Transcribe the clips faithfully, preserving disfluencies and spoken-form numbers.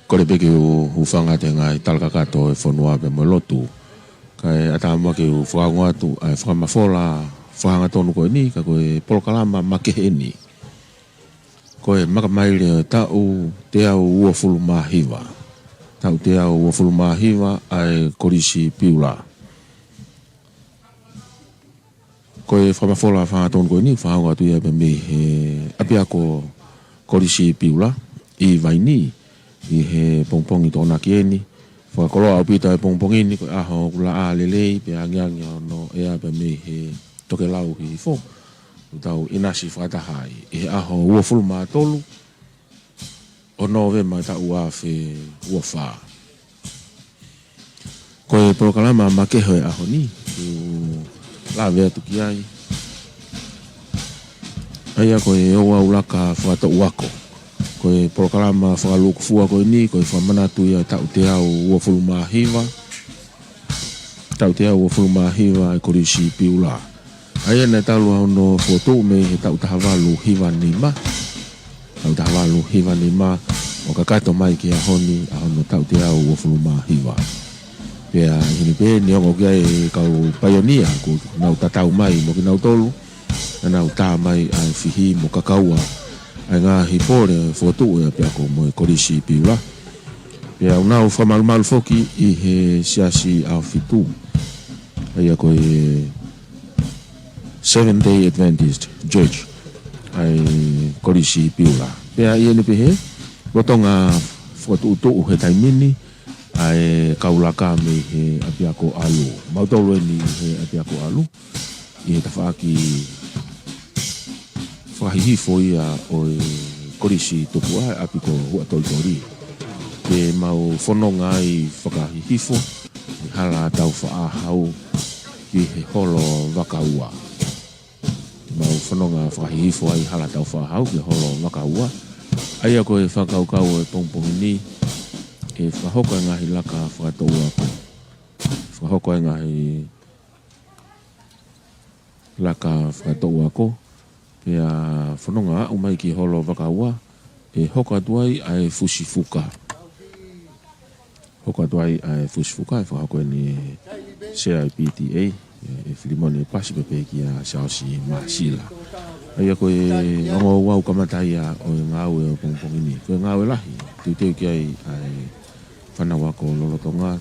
Kole pē ke u hūfanga atu he ngaahi talakakato ʻo e fonua pea mo e lotu. Kae ʻatā muʻa ke u fakaongo atu ʻa e fakamafola fakahangatonu ko eni, ka ko e polokalama makehe eni. Ko e makamaile ʻo e taʻu teau uofulu mā hiva. Taʻu teau uofulu mā hiva ʻa e Kolisi Piula. Ko e fakamafola fakahangatonu ko eni, fakaongo atu ia pē mei he ʻapiako Kolisi Piula ʻi Vainī, ʻi he pongipongi Tokonaki eni. Fakakoloa ʻaupito ʻa e pongipongi ni, ko e ʻaho ʻoku laʻā lelei, pea angiangi hono ʻea pē mei he tokelau hihifo. ʻOku tau ʻinasi fakataha ai ʻi he ʻaho uofulu mā tolu ʻo Nōvema taʻu ua afe ua fā. Ko e polokalama makehe ʻo e ʻaho ni, ʻoku lave atu ki ai, ʻa ia ko e ouau laka fakatoʻu ako. Ko e polokalama fakalūkufua ko eni, ko e fakamanatu ia ʻo e taʻu teau uofulu mā hiva, taʻu teau uofulu mā hiva ʻa e Kolisi Piula. ʻA ia naʻe talu hono fokotuʻu mei he taʻu taha valu hiva nima. Taʻu taha valu hiva nima, ʻo kakato mai ki he ʻaho ni, ʻa hono taʻu teau uofulu mā hiva. Pea ʻi heni pē, neongo ʻoku ʻi ai e kau paionia ʻoku nau tatau mai mo kinautolu, naʻa nau tā mai ʻa e fihi mo kakaua ʻa e ngaahi pole fokotuʻu ʻa e ʻapiako mo e Kolisi Piula. Pea ʻoku nau fakamalumalu foki ʻi he Siasi ʻAhofitu, ʻa ia ko e Seventh Day Adventist Church, ʻa e Kolisi Piula. Pea ʻi heni pē he, lolotonga fokotuʻutuʻu he taimi ni ʻa e kau laka mei he ʻapiako ʻAlu. Mautolu eni he ʻapiako ʻAlu, ʻi he tafaʻaki fakahihifo ia ʻo e Kolisi Tupua, ʻapi ko Huʻatolitoli. Ke mau fononga ai fakahihifo ʻi Hala Taufaʻahau ki he Holo Vakaua. Mau fononga fakahihifo ai Hala Taufaʻahau ki he Holo Vakaua. ʻA ia ko e fakakaukau ʻo e pongipongi ni, ʻe fakahoko e ngaahi laka fakatoʻu ako. Fakahoko e ngaahi laka fakatoʻu ako, pea fononga aʻu mai ki Holo Vakaua, ʻe hoko atu ai ʻa e fusifuka. Hoko atu ai ʻa e fusifuka, ʻe fakahoko eni ʻe he Sea ʻo e P T A, ʻe, ʻe Filimone Pasi pea pehē kia Siaosi Māsila. ʻA ia ko e ongo ouau kamata ia ʻo e ngāue ʻo e pongipongi ni. Ko e ngāue lahi, teuteu ki ai ʻa e fānau ako lolotonga,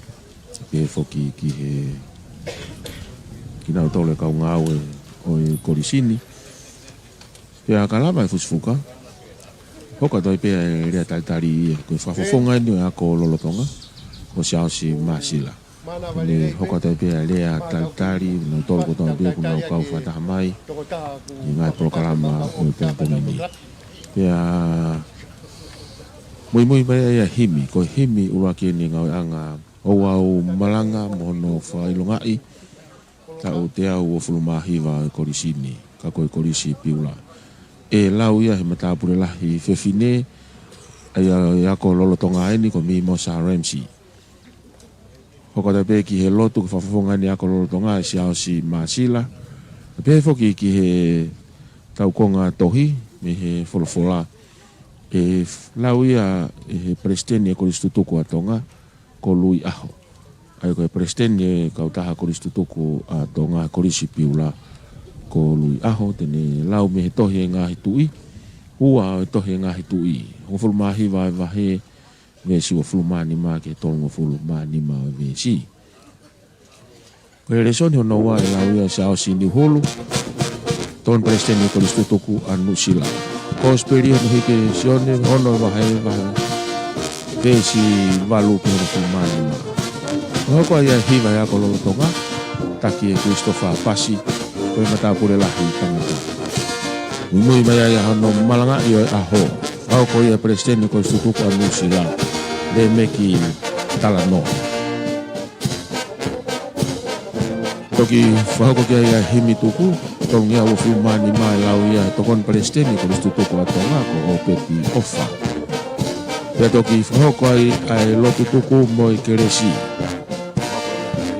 pehē foki ki he kinautolu e kau ngāue ʻo e kolisi ni. Pea ka lava e fusifuka, hoko atu ai pē ʻa e lea talitali ia, ko e fakafofonga eni ʻo e ako lolotonga, ko Siaosi Māsila. Pea ne hoko atu ai pē ʻa e lea talitali, nautolu kotoa pē ʻoku nau kau fakataha mai ʻi he ngaahi polokalama ʻo e pongipongi ni. Pea muimui mai ai ʻa e himi, ko e himi ʻuluaki eni e ngāueʻanga ʻo e ouau malanga mo hono fakaʻilongaʻi taʻu teau uofulu mā hiva ʻo e kolisi ni, ka ko e Kolisi Piula. ʻE lau ia ʻe he matāpule lahi fefine, ʻa ia ʻo e ako lolotonga eni ko Mimosa Ramsey. Hoko atu ai pē ki he lotu ke fakafofonga eni e ako lolotonga ʻe Siaosi Māsila. Pehē foki ki he taukonga tohi mei he folofola, ʻe lau ia ʻe he Palesiteni ʻo e Kolisi Tutuku ʻa Tonga, ko Lui ʻAho. ʻA ia ko e Palesiteni ʻo e Kautaha Kolisi Tutuku ʻa Tonga, Kolisi Piula, ko Lui ʻAho, te ne lau mei he Tohi ʻo e Ngaahi Tuʻi, ua ʻo e Tohi ʻo e Ngaahi Tuʻi, hongofulu mā hiva ʻo e vahe, veesi uofulu mā nima ki he tolungofulu mā nima ʻo e veesi. Ko e lēsoni hono ua ʻe lau ia ʻe Siaosi Niuhulu, Tokoni Palesiteni ʻo e Kolisi Tutuku ʻa Nuʻusila. Kosipeli hono hiki ʻe Sione, ono ʻo e vahe, vahe, veesi valu ki he hongofulu mā nima. Hoko ai ʻa e hiva ʻo e ako lolotonga, taki ʻe Christopher Pasi, ko e matāpule lahi tangata. Muimui mai ai ʻa hono malangaʻi ʻo e ʻaho, fakahoko ia ʻe he Palesiteni ʻo e Kolisi Tutuku ʻa Nuʻusila, Lēmeki Talanoa. Toki fakahoko ki ai ʻa e himi tuku, tolungeau uofulu mā nima, ʻe lau ia ʻe he Tokoni Palesiteni ʻo e Kolisi Tutuku ʻa Tonga, ko ʻOpeti ʻOfa. Pea toki fakahoko ai ʻa e lotu tuku mo e kelesi ʻe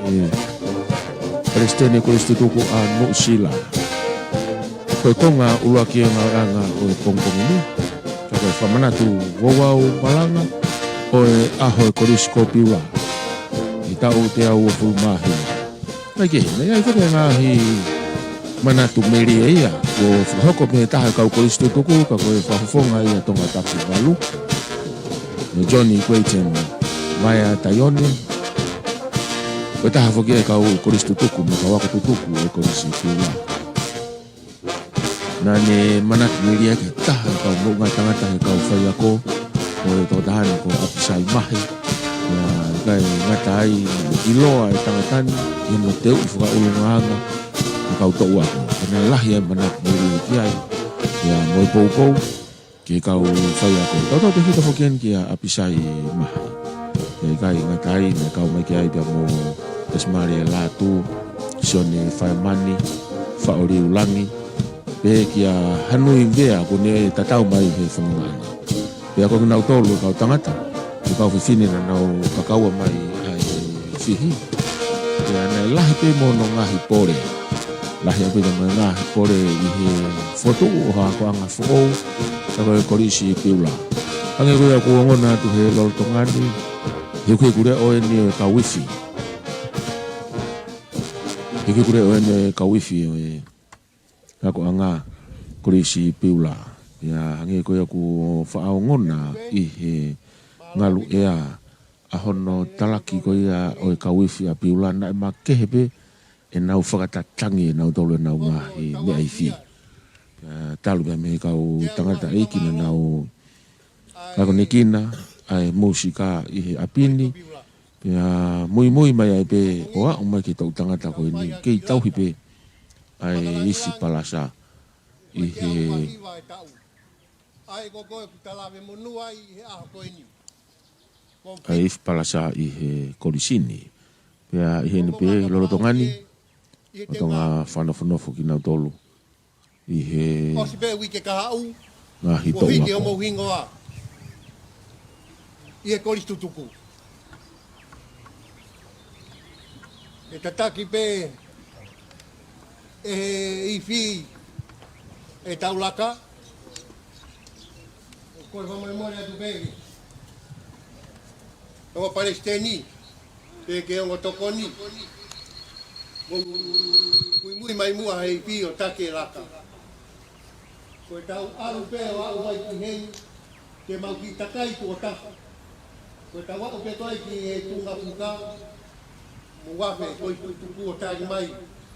he Palesiteni ʻo e Kolisi Tutuku ʻa Nuʻusila. Ko e konga ʻuluaki ʻo e ngāueʻanga ʻo e pongipongi ni, ka ko e fakamanatu ouau malanga, ʻo e ʻaho e Kolisi ko Piula ʻi he taʻu teau uofulu mā hiva. Naʻe kehe, naʻe ʻi ai foki e ngaahi manatu melie ia kuo fakahoko mei he taha e kau kolisi tutuku, ka ko e fakafofonga ia ʻo Tongatapu valu, ʻa Johnny Creighton Vaea Taione, ko e taha foki e kau kolisi tutuku mo e kau ako tutuku ʻo e Kolisi Piula. Naʻá ne manatu melie ki he taha e kau moʻunga tangata he kau faiako, ko e tokotaha ni ko ʻApisai Mahe. Pea ʻikai ngata ai, naʻe ʻiloa e tangata ni ʻi hono teuʻi fakaʻulungaanga e kau toʻu ako. Pea naʻe lahi e manatu melie ki ai. Pea mo e poupou ki he kau faiako. Tautautefito foki eni kia ʻApisai Mahe. Pea ʻikai ngata ai, naʻe kau mai ki ai pea mo Tesimale Lātū, Sione Faimani, Faʻo Liulangi, pehē kia Hanui Vea kuo ne tatau mai he fononga ni. Pea ko kinautolu e kau tangata mo e kau fefine naʻa nau kakaua mai ʻa e fihi. Pea naʻe lahi pē mo hono ngaahi pole. Lahi ʻaupito mo e ngaahi pole ʻi he fokotuʻu ʻo ha akoʻanga foʻou, ka ko e Kolisi Piula. Hangē ko ia ʻoku ongona atu he lolotonga ni, hikihiku leʻo eni ʻo e kau ifi. Hikihiku leʻo eni ʻo e kau ifi ʻo e akoʻanga Kolisi Piula. Pea hangē ko ia ʻoku faʻa ongona ʻi he ngalu ʻea ʻa hono talaki ko ia ʻo e kau ifi ʻa Piula, naʻe makehe pē ʻenau fakatatangi ʻe nautolu ʻenau ngaahi meʻa ifi. Pea talu pē mei he kau tangataʻeiki naʻa nau akonekina ʻa e mūsika ʻi he ʻapi ni. Pea muimui mai ai pē ʻo aʻu mai ki he toʻu tangata ko eni, kei tauhi pē ʻa e ifi palasa ʻi he ʻa e ko koe ʻoku ta lave monū ai ʻi he ʻaho ko eni. ʻA e ifi palasa ʻi he kolisi ni. Pea ʻi heni pē lolotonga ni, ʻo Tonga fakanofonofo kinautolu ʻi he ʻosi pē uike kahaʻu, ngaahi toʻu ako. Homou hingoa ʻi he kolisi tutuku. ʻE tataki pē ʻe he ifi ʻetau laka. Ko e fakamolemole atu pē ki he ongo palesiteni, pea ki he ongo tokoni. Mou muimui mai muʻa he ifi ʻo taki e laka. Ko ʻetau ʻalu pē ʻo aʻu mai ki heni, te mau kiʻi takai tuʻo taha. Ko ʻetau aʻu pē ko ē ki he tuʻunga fuka, mou afe, ko e tutuku ʻo taki mai,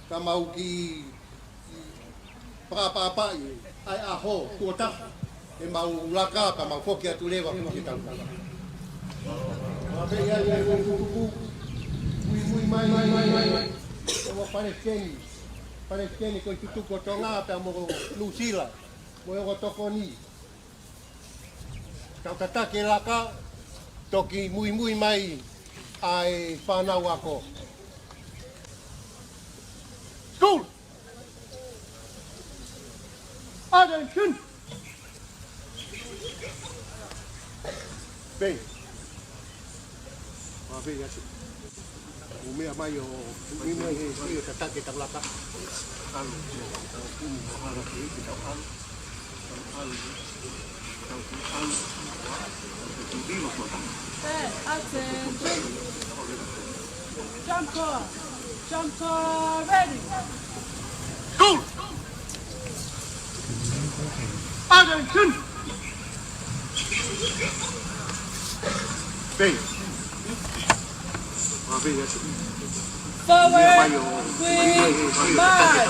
ka mau kiʻi fakaʻapaʻapaʻi ʻa e ʻaho tuʻo taha, ʻemau laka ka mau foki atu leva ki he tau. Afe ia, ia, ia, tutuku, muimui mai, mai, mai, mai, mai. Ko e palesiteni, palesiteni ko e tutuku ʻo Tonga pea mo Nuʻusila, mo e ongo tokoni. Tau tataki e laka, toki muimui mai ʻa e fānau ako. School! Attention! Pei. Mā pei atu. ʻO meʻa mai ʻo, meʻa mai he, he tataki e tau laka. ʻAlu, ʻo kumi mo hala ki he tau ʻalu. Tau ʻalu. Tau ʻalu. Tau ʻalu. Jump car. Jump car ready. Go! Attention! Pei. Forward, please, march.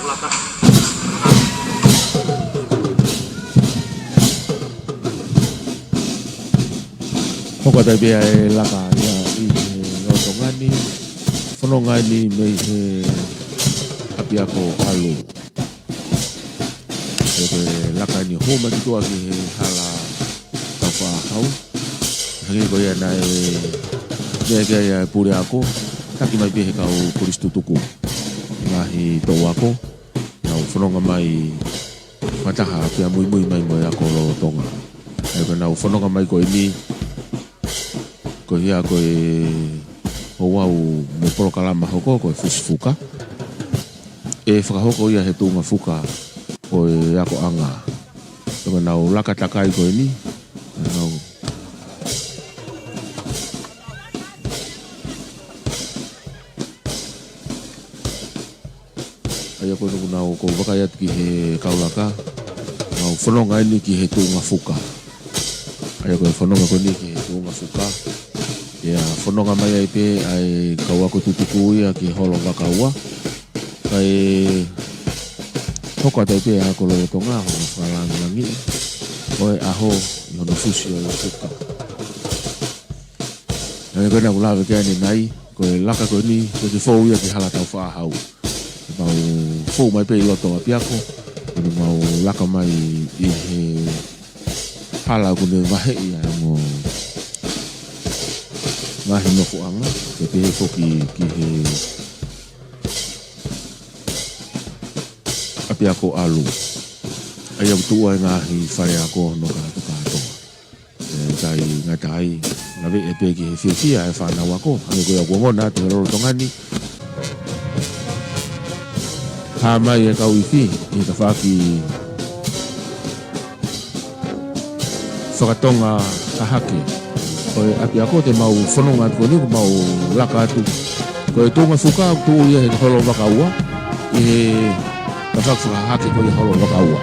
Hoko atu ai pē ʻa e laka ia ʻi he lolotonga ni, fononga ni mei he ʻapiako ʻalu. Ko e laka ni hū mai ki tuʻa ki he hala taufaʻāhau. Hangē ko ia naʻe meʻa ki ai ʻa e puleako, taki mai pē he kau kolisi tutuku, ngaahi toʻu ako, nau fononga mai fakataha pea muimui mai mo e ako lolotonga. ʻA ia ko ʻenau fononga mai ko eni, ko ia ko e ouau mo e polokalama hoko ko e Fusi Fuka. ʻE fakahoko ia he tuʻunga fuka ʻo e akoʻanga. Ko ʻenau laka takai ko eni, ʻenau ʻA ia ko eni kuo nau ō ʻo vakai atu ki he kau laka, mau fononga eni ki he tuʻunga fuka. ʻA ia ko e fononga ko eni ki he tuʻunga fuka. ʻIo, fononga mai ai pē ʻa e kau ako tutuku ia ki he holo vakaua. Kae hoko atu ai pē ʻa e ako lolotonga, hono fakalāngilangiʻi ʻo e ʻaho ʻi hono fusi ʻo e fuka. Naʻe ko ena ʻoku lave ki ai ʻanenai, ko e laka ko eni, ko e kiʻi fou ia ki Hala Taufaʻāhau. Ke mau fou mai pē ʻi loto ʻapiako, ke mau laka mai ʻi he hala ʻoku ne vaheʻi ai mo e ngaahi nofoʻanga, ke pehē foki ki he ʻapiako ʻalu. ʻA ia ʻoku tuʻu ai e ngaahi faleako ʻo e kau kātoa. ʻE, ʻikai ngata ai, naʻe ʻi ai pē ki he fiefia ʻa e fānau ako, ʻa ia ko ia ʻoku ongona atu he lolotonga ni. Hā mai e kau ifi, ʻi he tafaʻaki fakatonga hahake ʻo e ʻapiako, te mau fononga atu ko eni, mau laka atu. Ko e tuʻunga fuka, tuʻu ia he holo vakaua, ʻi he tafaʻaki fakahahake ko ia holo vakaua.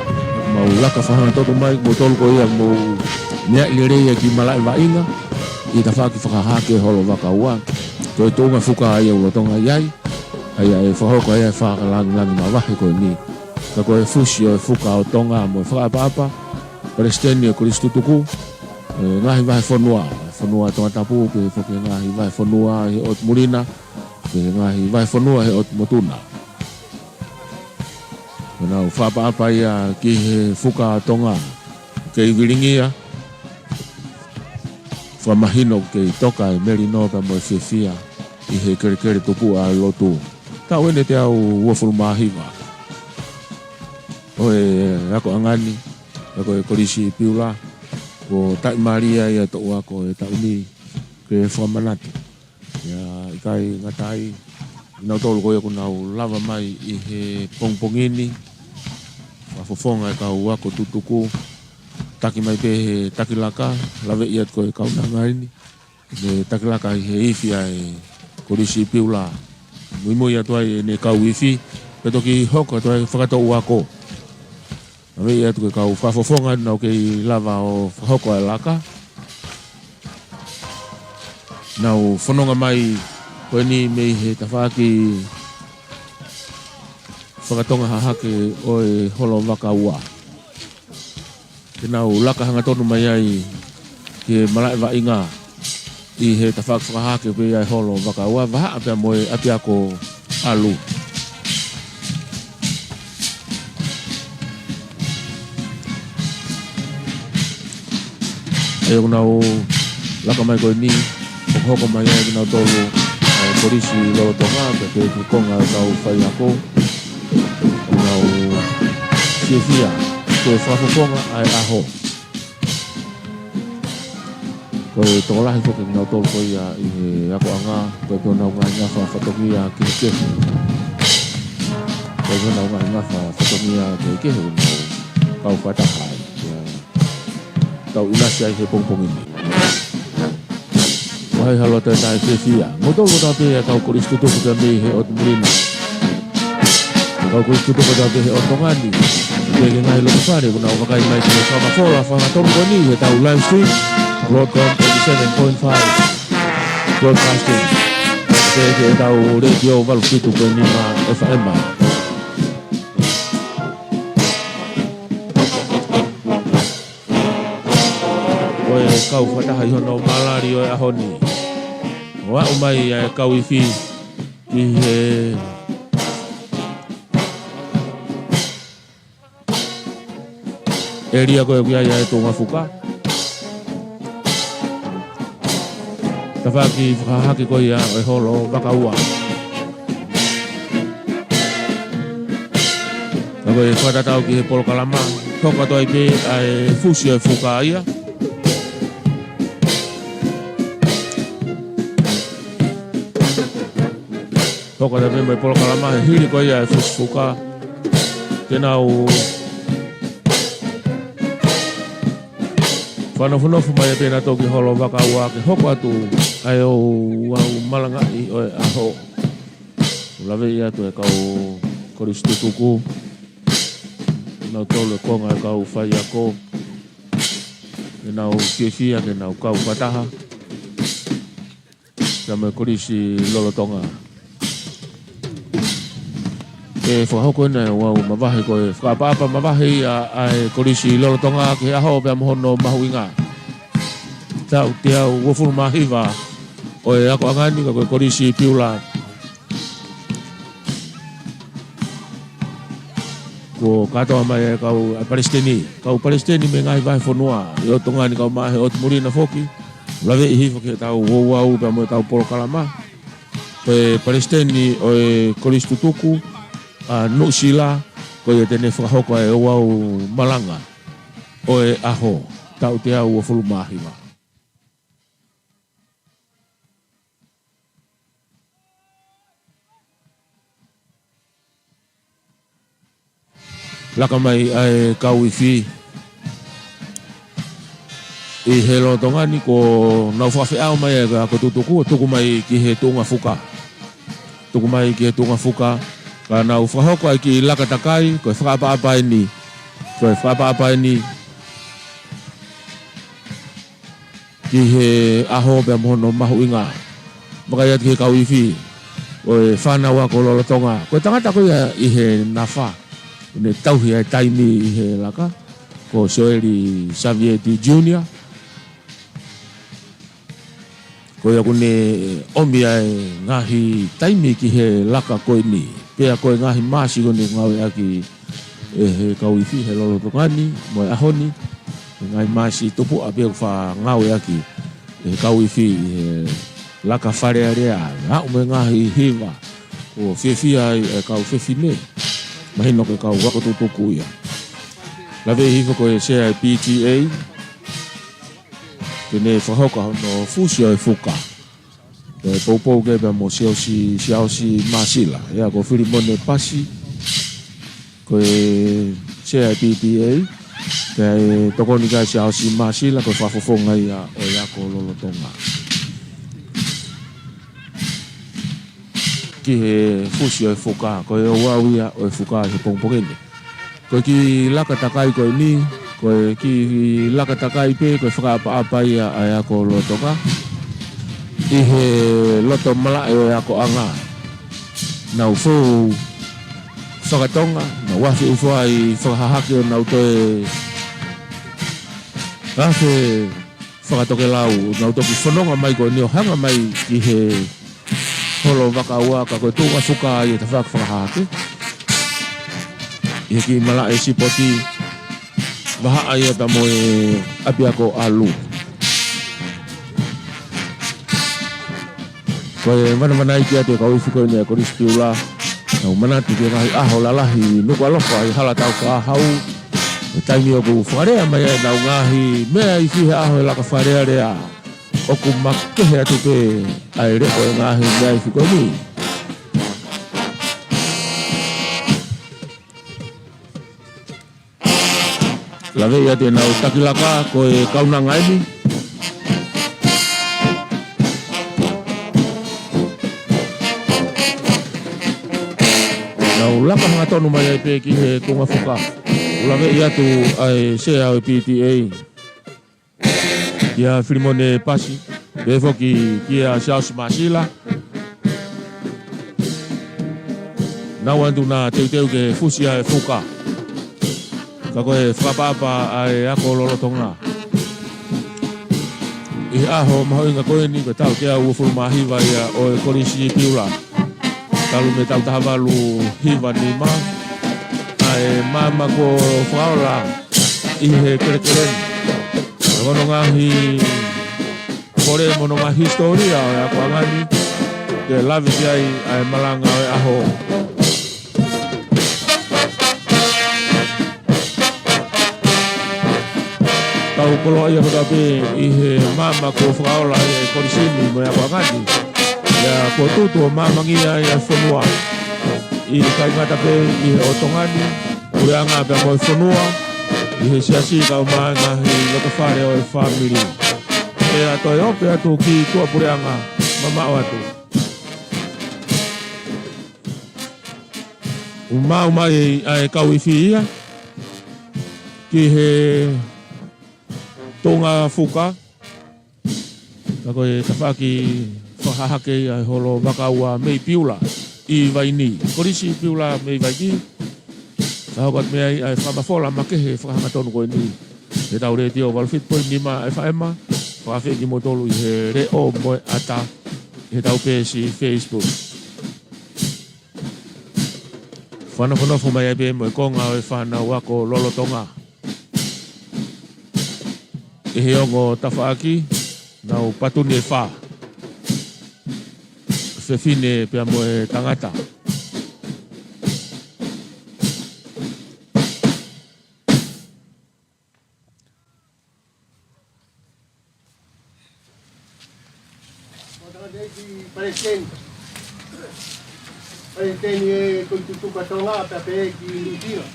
Mau laka fakahangatonu mai, kimoutolu ko ia ʻoku mou meaʻi lelei ʻa e kiʻi malaʻe vaʻinga, ʻi he tafaʻaki fakahahake holo vakaua. Ko e tuʻunga fuka ia ʻoku lolotonga ʻi ai, ʻa ia ʻe fakahoko ai e fakalāngilangi mavahe ko eni. Ka ko e fusi ʻo e fuka ʻo Tonga mo e fakaʻapaʻapa, Palesiteni ʻo e Kolisi Tutuku, ʻe, ngaahi vahefonua, fonua Tongatapu, pehē foki ngaahi vahefonua he ʻotu muli na, pehē ngaahi vahefonua he ʻotu motu na. Ko ʻenau fakaʻapaʻapa ia ki he fuka ʻo Tonga, kei vilingia, fakamahino kei toka e melino pea mo e fiefia ʻi he kelekele tupuʻa ʻo e lotu. Taʻu eni ʻe teau uofulu mā hiva ʻo e akoʻanga ni, ʻa ia ko e Kolisi Piula, kuo taʻimālie ai ʻa e toʻu ako ʻo e taʻu ni ke fakamanatu. ʻIo, ʻikai ngata ai, kinautolu ko ia kuo nau lava mai ʻi he pongipongi ni, fakafofonga e kau ako tutuku, taki mai pē he taki laka, laveʻi atu ko e kaunanga eni, ʻene taki laka ʻi he ifi ʻa e Kolisi Piula. Muimui atu ai ʻene kau ifi, pea toki hoko atu ai fakatoʻu ako. Naʻe ʻi ai atu ko e kau fakafofonga naʻa nau kei lava ʻo fakahoko ʻa e laka. Nau fononga mai ko eni mei he tafaʻaki fakatonga hahake ʻo e holo vakaua. Ke nau laka hangatonu mai ai ki he malaʻe vaʻinga ʻi he tafaʻaki fakahahake pē ia e holo vakaua, vahaʻa pea mo e ʻapiako ʻalu. ʻA ia ʻoku nau laka mai ko eni, hokohoko mai ai kinautolu ʻa e kolisi lolotonga, pea pehē ki he konga ʻo e kau faiako. ʻOku nau fiefia, ko e fakafofonga ʻa e ʻaho. Ko e tokolahi foki kinautolu ko ia ʻi he akoʻanga, ko e pē honau ngaahi ngafa fatongia kehekehe. Ko e pē honau ngaahi ngafa fatongia kehekehe ʻoku nau kau fakataha ai. Ia, tau ʻinasi ai he pongipongi ni. Vahe halo atu e taʻe fiefia. Kimoutolu kotoa pē ʻa e kau kolisi tutuku pea mei he ʻotu muli na. Kau kolisi tutuku kotoa pē he ʻotu Tonga ni. Pea ki he ngaahi loto fale, ʻoku nau vakai mai ki he fakamafola fakatonga ko eni, he ʻetau live stream, Broadcom eighty-seven point five Broadcasting. Pea ki heʻetau letiō valu fitu point nima F M. Ko e kau fakataha ʻi hono malali ʻo e ʻaho ni. ʻO aʻu mai ʻa e kau ifi ki he ʻēlia ko ē ʻoku ʻi ai ʻa e tuʻunga fuka. Tafaʻaki fakahahake ko ia ʻo e holo vakaua. Ka ko e fakatatau ki he polokalama, hoko atu ai pē ʻa e fusi ʻo e fuka ia. Hoko atu ai pē mo e polokalama he hili ko ia e fusi fuka. Ke nau fakanofonofo mai pē nautolu ki he holo vakaua ke hoko atu ʻa e ouau malangaʻi ʻo e ʻaho. ʻOku laveʻi atu e kau Kolisi Tutuku, nautolu e konga e kau faiako, ke nau fiefia, ke nau kau fakataha pea mo e Kolisi Lolotonga. Ke fakahoko ʻena e ouau mavahe, ko e fakaʻapaʻapa mavahe ia ʻa e Kolisi Lolotonga ki he ʻaho pea mo hono mahuʻinga. Taʻu teau uofulu mā hiva ʻo e akoʻanga ni, ka ko e Kolisi Piula. Kuo kātoa mai e kau, ʻa e palesiteni, kau palesiteni mei he ngaahi vahefonua ʻi ʻOtu Tonga ni, kau mai he ʻotu muli na foki. Laveʻi hifo ki heʻetau ouau pea mo ʻetau polokalama. Ko e palesiteni ʻo e Kolisi Tutuku ʻa Nuʻusila, ko ia te ne fakahoko e ouau malanga ʻo e ʻaho, taʻu teau uofulu mā hiva. Laka mai ʻa e kau ifi ʻi he lolotonga ni, kuo nau fakafeʻao mai ʻa e ako tutuku, ʻo tuku mai ki he tuʻunga fuka. Tuku mai ki he tuʻunga fuka, ka nau fakahoko ʻa e kiʻi laka takai, ko e fakaʻapaʻapa eni, ko e fakaʻapaʻapa eni ki he ʻaho pea mo hono mahuʻinga. Vakai atu ki he kau ifi ʻo e fānau ako lolotonga. Ko e tangata ko ia ʻi he nafa, ʻoku ne tauhi ʻa e taimi ʻi he laka, ko Sioeli Savieti Junior. Ko ia ʻoku ne ʻomi ʻa e ngaahi taimi ki he laka ko eni. Pea ko e ngaahi māsi ko eni ʻoku ngāueʻaki ʻe he kau ifi he lolotonga ni mo e ʻaho ni, e ngaahi māsi tupuʻa pē ʻoku faʻa ngāueʻaki ʻe he kau ifi he laka Fale Alea, aʻu mo e ngaahi hiva ʻoku fiefia ai e kau fefine. Mahino ko e kau ako tutuku ia. Laveʻi hifo ko e sea e P T A, te ne fakahoko hono fusi ʻo e fuka. Pea poupou ki ai pea mo Siaosi, Siaosi Māsila. ʻA ia ko Filimone Pasi, ko e sea e P T A, pea ʻe tokoni ki ai Siaosi Māsila, ko e fakafofonga ia ʻo e ako lolotonga ki he fusi ʻo e fuka. Ko e ouau ia ʻo e fuka he pongipongi ni. Ko e kiʻi laka takai ko eni, ko e kiʻi laka takai pē, ko e fakaʻapaʻapa ia ʻa e ako lolotonga ʻi he loto malaʻe ʻo e akoʻanga. Nau fou fakatonga, nau afe ʻufoa ʻi fakahahake ʻo nau toe afe fakatokelau, nau toki fononga mai ko eni ʻo hanga mai ki he holo vakaua, ka ko e tuʻunga fuka ia ʻi he tafaʻaki fakahahake. ʻI he kiʻi malaʻe sipoti, vahaʻa ia pea mo e ʻapiako ʻalu. Ko e manamanaʻi atu e kau ifi ko eni ʻa e Kolisi Piula, nau manatu ki he ngaahi ʻaho lalahi Nukuʻalofa ʻi he hala taukaʻahau. Ko e taimi ʻoku fakalea mai ai ʻenau ngaahi meʻa ifi he ʻaho e laka Fale Alea, ʻoku makehe atu pē ʻa e leʻo e ngaahi meʻa ifi ko eni. Laveʻi atu ʻenau taki laka, ko e kaunanga eni. Nau laka hangatonu mai ai pē ki he tuʻunga fuka. Laveʻi atu ʻa e sea ʻo e P T A, kia Filimone Pasi, pea foki kia Siaosi Māsila. Nau atu na teuteu ke fusi ʻa e fuka. Ka ko e fakaʻapaʻapa ʻa e ako lolotonga ʻi he ʻaho mahuʻinga ko eni, ko e taʻu teau uofulu mā hiva ia ʻo e Kolisi Piula. Talu mei he taʻu taha valu hiva nima, ʻa e maama kuo fakaola ʻi he kelekele ni. Ko hono ngaahi pole mo hono ngaahi hisitōlia ʻo e akoʻanga ni, ke lave ki ai ʻa e malanga ʻo e ʻaho. Tau koloaʻia fakataha pē ʻi he maama kuo fakaola ʻe he Kolisi ni mo e akoʻanga ni. Pea kuo tutu ʻo maamangia ai ʻa e fonua. ʻIkai ngata pē ʻi he ʻOtu Tonga ni, puleʻanga pea mo e fonua, ʻi he siasi kae ʻumaʻā e ngaahi loto fale ʻo e fāmili. Pea toe ope atu ki tuʻapuleʻanga mamaʻo atu. ʻOku maʻu mai ʻa e kau ifi ia ki he Tonga Fuka. Ka ko e tafaʻaki fakahahake ia ʻa e holo vaka ua mei Piula ʻi Vainī. Kolisi Piula mei Vainī. Ka hoko atu mei ai ʻa e fakamafola makehe fakahangatonu ko eni. He ʻetau letiō valu fitu poini nima FM, fakaafeʻi kimoutolu ʻi he leʻo mo e ʻata ʻi heʻetau peesi Facebook. Fakanofonofo mai ai pē mo e konga ʻo e fānau ako lolotonga. ʻI he ongo tafaʻaki, nau patuni ʻe fā. Fefine pea mo e tangata. Palesiteni. Palesiteni ʻo e Kolisi Tutuku ʻa Tonga, pea pehē ki Nuʻu Sila.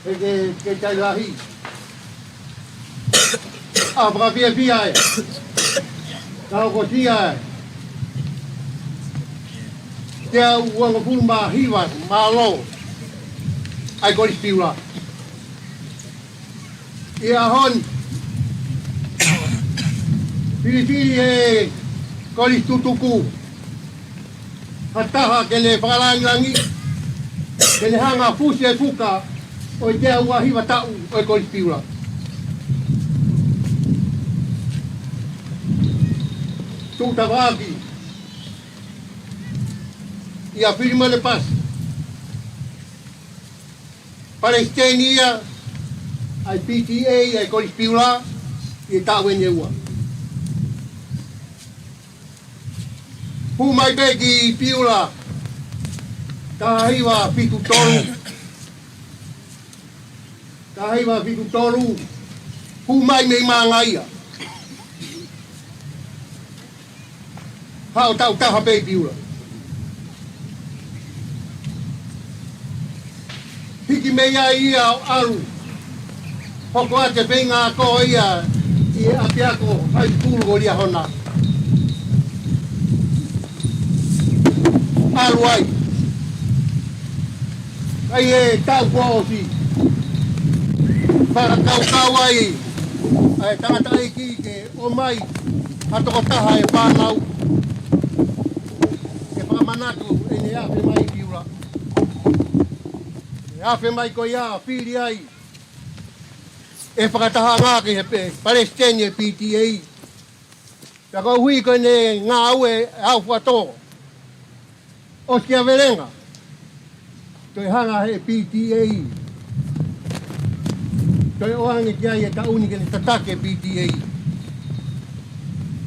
He ke, ke tai lahi. ʻA, fakafiefia ē. Ka hokosia ē. Teau uangofulu mā hiva mālō ʻa e Kolisi Piula. ʻI he ʻaho ni, filifili ʻe he Kolisi Tutuku ha taha ke ne fakalāngilangiʻi, ke ne hanga ʻo fusi e fuka ʻo e teau ua hiva taʻu ʻo e Kolisi Piula. Tuʻu tafaʻaki ʻia Filimone Pasi, Palesiteni ia ʻa e PTA ʻa e Kolisi Piula ʻi he taʻu eni ʻe ua. Hū mai pē ki Piula, taha hiva fitu tolu. Taha hiva fitu tolu, hū mai mei Māngaia. Haʻu taʻu taha pē ʻi Piula. Hiki mei ai ia ʻo ʻalu. Hoko atu e feinga ako ia ʻi he ʻapiako high school ko Liahona. ʻAlu ai. ʻI he taʻu kuo ʻosi, fakakaukau ai ʻa e tangataʻeiki ke ʻomai ha tokotaha ʻe fānau ke fakamanatu ʻene afe mai ʻi Piula. ʻE afe mai ko ia, fili ai ʻe he fakatahaʻanga ki he pe-, palesiteni ʻo e PTA. Pea koeʻuhi ko ʻene ngāue ʻaufakatō, ʻosi kiavelenga, toe hanga ʻe he PTA, toe ʻoange ki ai e taʻu ni ke ne tataki e PTA.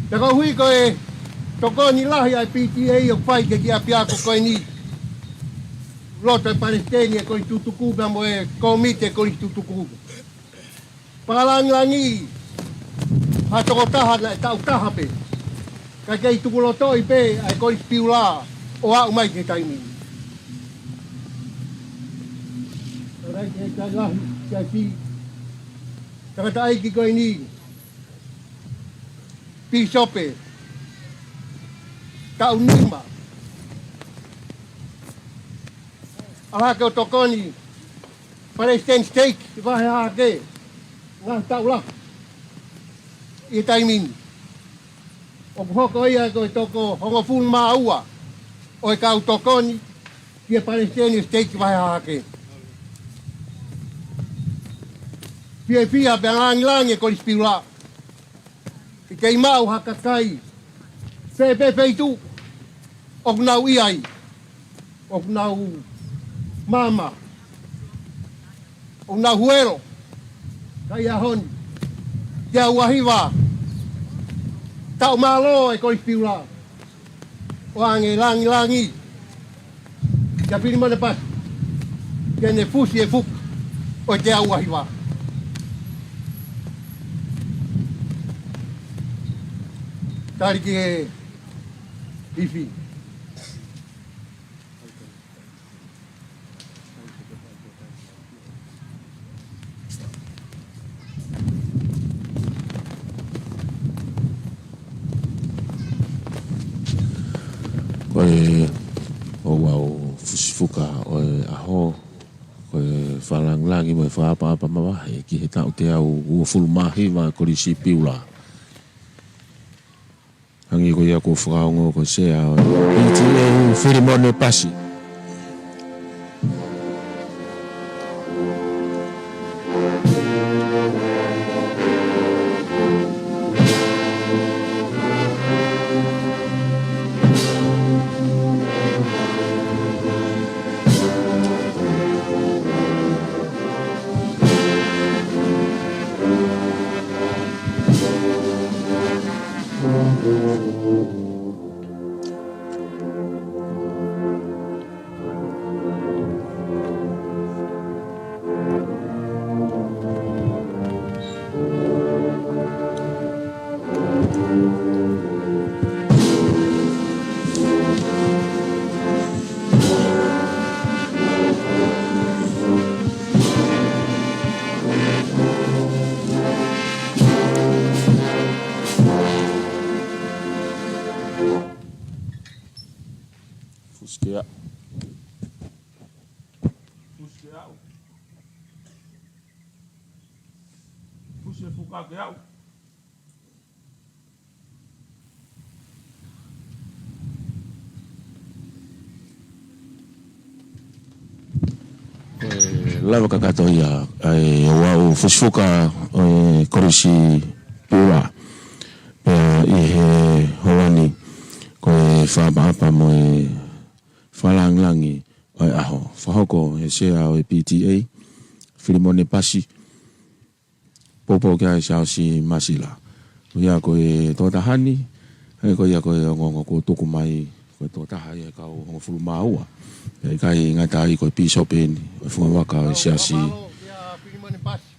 Pea koeʻuhi ko e tokoni lahi ʻa e PTA ʻoku fai ki he kiʻi ʻapiako ko eni, loto e palesiteni ʻo e Kolisi Tutuku pea mo e kōmiti ʻo e Kolisi Tutuku, fakalāngilangiʻi ha tokotaha naʻe taʻu taha pē, kae kei tukulotoʻi pē ʻa e Kolisi Piula ʻo aʻu mai ki he taimi ni. Kae ʻai ke tai lahi, kae ki tangataʻeiki ko eni, pīsope, taʻu nima. ʻAlu hake ʻo tokoni palesiteni siteiki Vahe Hahake, ngaahi taʻu lahi ʻi he taimi ni. ʻOku hoko ia ko e toko hongofulu mā ua ʻo e kau tokoni ki he palesiteni siteiki Vahe Hahake. Fiefia pea lāngilangi e Kolisi Piula. ʻIkai maʻu ha kakai pe, pe feituʻu ʻoku nau ʻi ai, ʻoku nau maama, ʻoku nau huelo, ka ʻi he ʻaho ni, teau ua hiva taʻu mālō e Kolisi Piula. ʻOange lāngilangi kia Filimone Pasi ke ne fusi e fuka ʻo e teau ua hiva. Tali ki he ifi. Ko e ʻoku ou Fuka ʻo e ʻaho, ko e fakalāngilangi mo e fakaʻapaʻapa mavahe ki he taʻu teau uofulu mā hiva Kolisi Piula. Hangē ko ia kuo fakaongo ko e Sea ʻo e P T A, Filimone Pasi. Fusi ke aʻu. Fusi ke aʻu. Fusi e fuka ke aʻu. Ko e lava kakato ia ʻa e ouau fusi fuka ʻo e Kolisi Piula. Pea ʻi he houa ni, ko e fakaʻapaʻapa mo e fakalāngilangi ʻo e ʻaho. Fakahoko he Sea ʻo e P T A, Filimone Pasi. Poupou ki ai Siaosi Māsila. Ko ia ko e tokotaha ni, he ko ia ko e ongoongo kuo tuku mai, ko e tokotaha ia ʻi he kau hongofulu mā ua. Pea ʻikai ngata ai, ko e pīsope eni ʻo e fungavaka ʻo e Siasi. Mālō kia Filimone Pasi.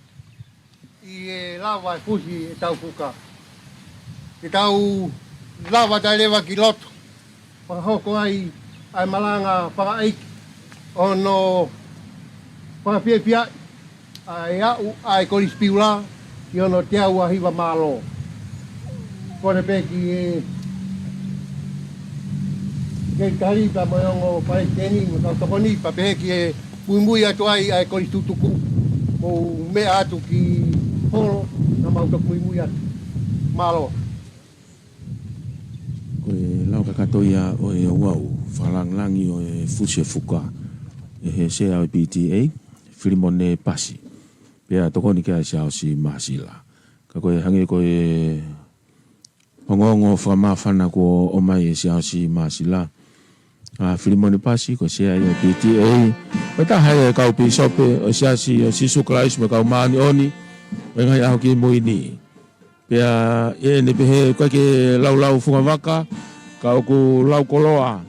ʻI he lava e fusi ʻetau fuka. Ke tau lava taʻeleva ki loto. Fakahoko ai ʻa e malanga fakaʻeiki ʻo hono fakafiefiaʻi ʻa e aʻu ʻa e Kolisi Piula ki hono teau ua hiva mālō. Kole pē ki he, ki he Sekelitali pea mo e ongo palesiteni mo e kau tokoni pea pehē ki he muimui atu ai ʻa e Kolisi Tutuku. Mou meʻa atu ki holo, naʻa mau toki muimui atu. Mālō. Ko e lau kakato ia ʻo e ouau fakalāngilangi ʻo e fusi e fuka ʻe he Sea ʻo e P T A, Filimone Pasi. Pea tokoni ki ai Siaosi Māsila. Ka ko e hangē ko e ongoongo fakamāfana kuo ʻomai ʻe Siaosi Māsila, ʻa Filimone Pasi, ko e Sea ia ʻo e P T A, ko e taha ia e kau pīsope ʻo e Siasi ʻo Sīsū Kalaisi mo e Kau Māʻoniʻoni ʻo e Ngaahi ʻAho Kimui Ni. Pea ʻi heʻene pehē, ʻoku ʻikai ke laulau fungavaka, ka ʻoku lau koloa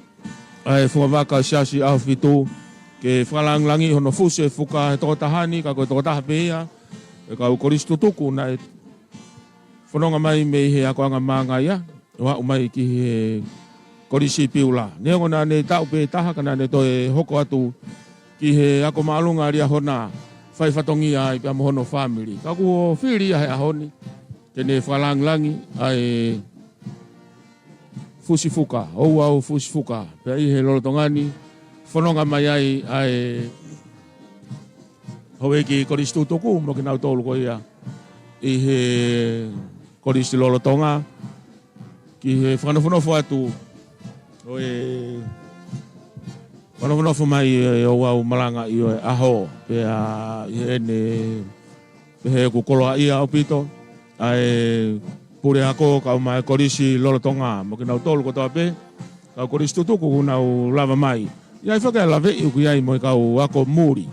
ʻa e fungavaka ʻo e Siasi ʻAhofitu, ke fakalāngilangiʻi hono fusi e fuka ʻe he tokotaha ni, ka ko e tokotaha pē ia e kau Kolisi Tutuku naʻe fononga mai mei he akoʻanga māngai ia ʻo aʻu mai ki he Kolisi Piula. Neongo naʻa ne taʻu pē taha ka naʻa ne toe hoko atu ki he ako māʻolunga ʻa Liahona, fai fatongia ai pea mo hono fāmili. Ka kuo fili ia he ʻaho ni ke ne fakalāngilangi ʻa e fusi fuka, ouau fusi fuka. Pea ʻi he lolotonga ni, fononga mai ai ʻa e houʻeiki Kolisi Tutuku mo kinautolu ko ia ʻi he Kolisi lolotonga, ki he fakanofonofo atu ʻo e fakanofonofo mai e ouau malangaʻi ʻo e ʻaho, pea ʻi heʻene pehē ʻoku koloaʻia ʻaupito ʻa e puleako kae ʻumaʻā e Kolisi lolotonga mo kinautolu kotoa pē, kau Kolisi Tutuku kuo nau lava mai. ʻI ai foki ʻa e laveʻi ʻoku ʻi ai mo e kau ako muli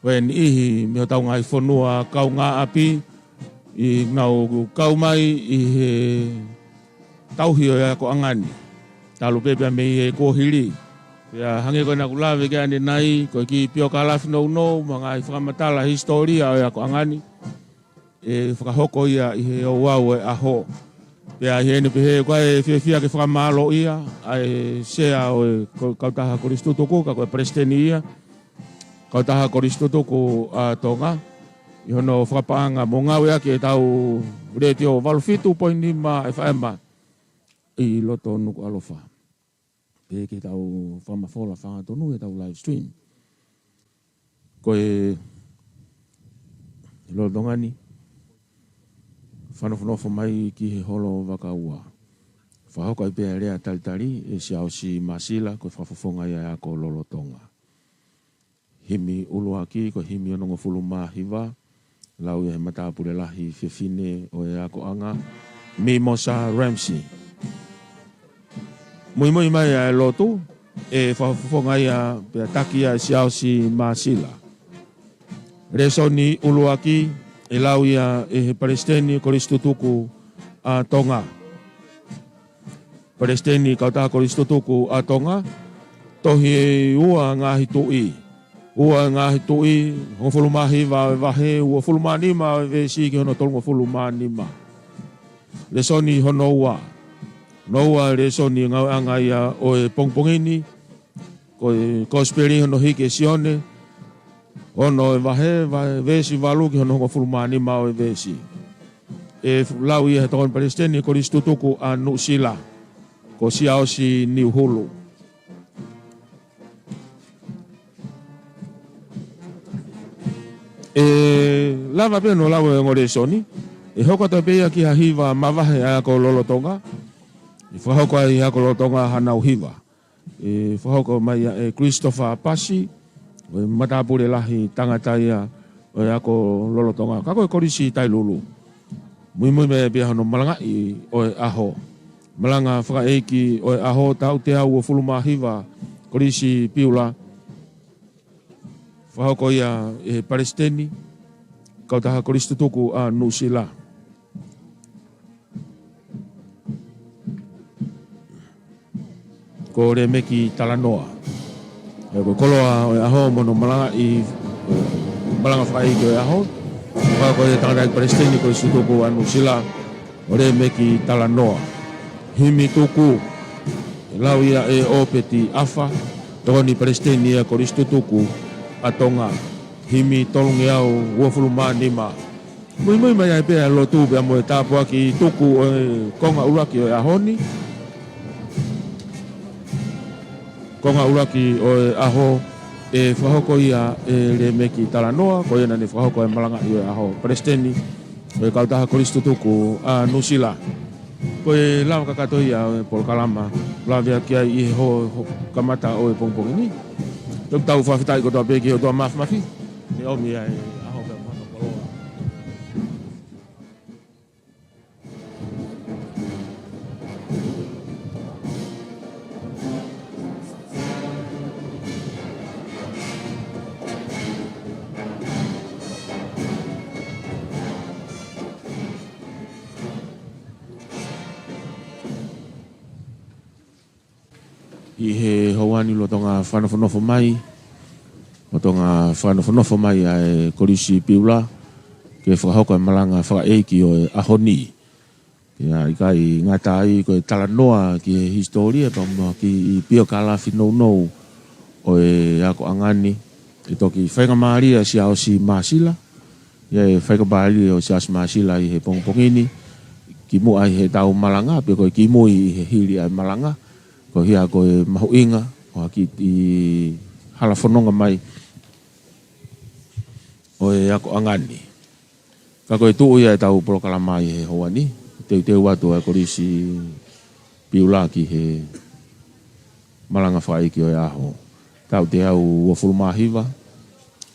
ʻo e niʻihi mei hotau ngaahi fonua kaungāʻapi ʻoku nau kau mai ʻi he tauhi ʻo e akoʻanga ni, talu pē pea mei he kuohili. Pea hangē ko ena kuo lave ki ai ʻanenai, ko e kiʻi piokalafi nounou mo e ngaahi fakamatala hisitōlia ʻo e akoʻanga ni, ʻe fakahoko ia ʻi he ouau ʻo e ʻaho. Pea ʻi heʻene pehē, ʻoku ʻi ai e fiefia ke fakamālōʻia ʻa e Sea ʻo e ko-, Kautaha Kolisi Tutuku, ka ko e Palesiteni ia Kautaha Kolisi Tutuku ʻa Tonga, ʻi hono fakapaʻanga mo ngāueʻaki ʻetau Letiō valu fitu poini nima F M ʻi loto Nukuʻalofa. pehē ki heʻetau fakamafola fanga tonu ʻetau live stream. Ko e lolotonga ni, fakanofonofo mai ki he holo Vaka Ua. Fakahoko ai pē ʻa e lea talitali ʻe Siaosi Māsila, ko e fakafofonga ia ʻo e ako lolotonga. Himi ʻuluaki, ko e himi onongofulu mā hiva, lau ia ʻe he matāpule lahi fefine ʻo e akoʻanga, Mimosa Ramsey. Muimui mai ʻa e lotu, ʻe fakafofonga ia pea taki ia ʻe Siaosi Māsila. Lēsoni ʻuluaki, ʻe lau ia ʻe he Palesiteni Kolisi Tutuku ʻa Tonga. Palesiteni Kautaha Kolisi Tutuku ʻa Tonga, tohi ʻe ua Ngaahi Tuʻi. Ua Ngaahi Tuʻi, hongofulu mā hiva ʻo e vahe, uofulu mā nima ʻo e veesi ki hono tolungofulu mā nima. Lēsoni hono ua. Hono ua lēsoni ngāueʻanga ia ʻo e pongipongi ni, ko e Kosipeli hono hiki ʻe Sione, ono ʻo e vahe, vahe, veesi valu ki hono hongofulu mā nima ʻo e veesi. ʻE lau ia ʻe he Tokoni Palesiteni Kolisi Tutuku ʻa Nuʻusila, ko Siaosi Niuhulu. ʻE lava pē hono lau e ongo lēsoni, ʻe hoko atu pē ia ki ha hiva mavahe ʻa e ako lolotonga, ʻe fakahoko ai ʻe he ako lolotonga hanau hiva. ʻE fakahoko mai ia ʻe Christopher Pasi, ko e matāpule lahi tangata ia ʻo e ako lolotonga. Ka ko e Kolisi Tailulu. Muimui mai pē ia hono malangaʻi ʻo e ʻaho. Malanga fakaʻeiki ʻo e ʻaho, taʻu teau uofulu mā hiva, Kolisi Piula. Fakahoko ia ʻe he Palesiteni Kautaha Kolisi Tutuku ʻa Nuʻusila, ko Lemeki Talanoa. ʻE ko e koloa ʻo e ʻaho mo hono malangaʻi, malanga fakaʻeiki ʻo e ʻaho, fakahoko ia ʻe he tangataʻeiki Palesiteni Kolisi Tutuku ʻa Nuʻusila, ko Lemeki Talanoa. Himi tuku, ʻe lau ia ʻe ʻOpeti ʻAfa, Tokoni Palesiteni ia Kolisi Tutuku ʻa Tonga. Himi tolungeau uofulu mā nima. Muimui mai ai pē ʻa e lotu pea mo e tāpuaki tuku ʻo e konga ʻuluaki ʻo e ʻaho ni. Konga ʻuluaki ʻo e ʻaho, ʻe fakahoko ia ʻe Lemeki Talanoa, ko ia naʻa ne fakahoko e malangaʻi ʻo e ʻaho, Palesiteni ʻo e Kautaha Kolisi Tutuku ʻa Nuʻusila. Ko e lava kakato ia ʻo e polokalama, lave ʻaki ai ʻi he ho-, ho-, kamata ʻo e pongipongi ni. Toki tau fakafetaʻi kotoa pē ki he ʻOtua Māfimafi, ʻi he ʻomi ʻa e ʻaho pea mo hono koloa. ʻI he houa ni lolotonga fakanofonofo mai, lolotonga fakanofonofo mai ʻa e Kolisi Piula, ke fakahoko e malanga fakaʻeiki ʻo e ʻaho ni. Pea ʻikai ngata ai, ko e talanoa ki he hisitōlia pea mo e kiʻi piokalafi nounou ʻo e akoʻanga ni, ʻe toki faingamālie ʻa Siaosi Māsila, ʻa e faingamālie ʻo Siaosi Māsila ʻi he pongipongi ni, kimuʻa ʻi heʻetau malanga, pe ko e kimui ʻi he hili ʻa e malanga, ko ia ko e mahuʻinga ʻo e kiʻi hala fononga mai ʻo e akoʻanga ni. Ka ko e tuʻu ia ʻetau polokalama ʻi he houa ni, teuteu atu ʻa e Kolisi Piula ki he malanga fakaʻeiki ʻo e ʻaho. Taʻu teau uofulu mā hiva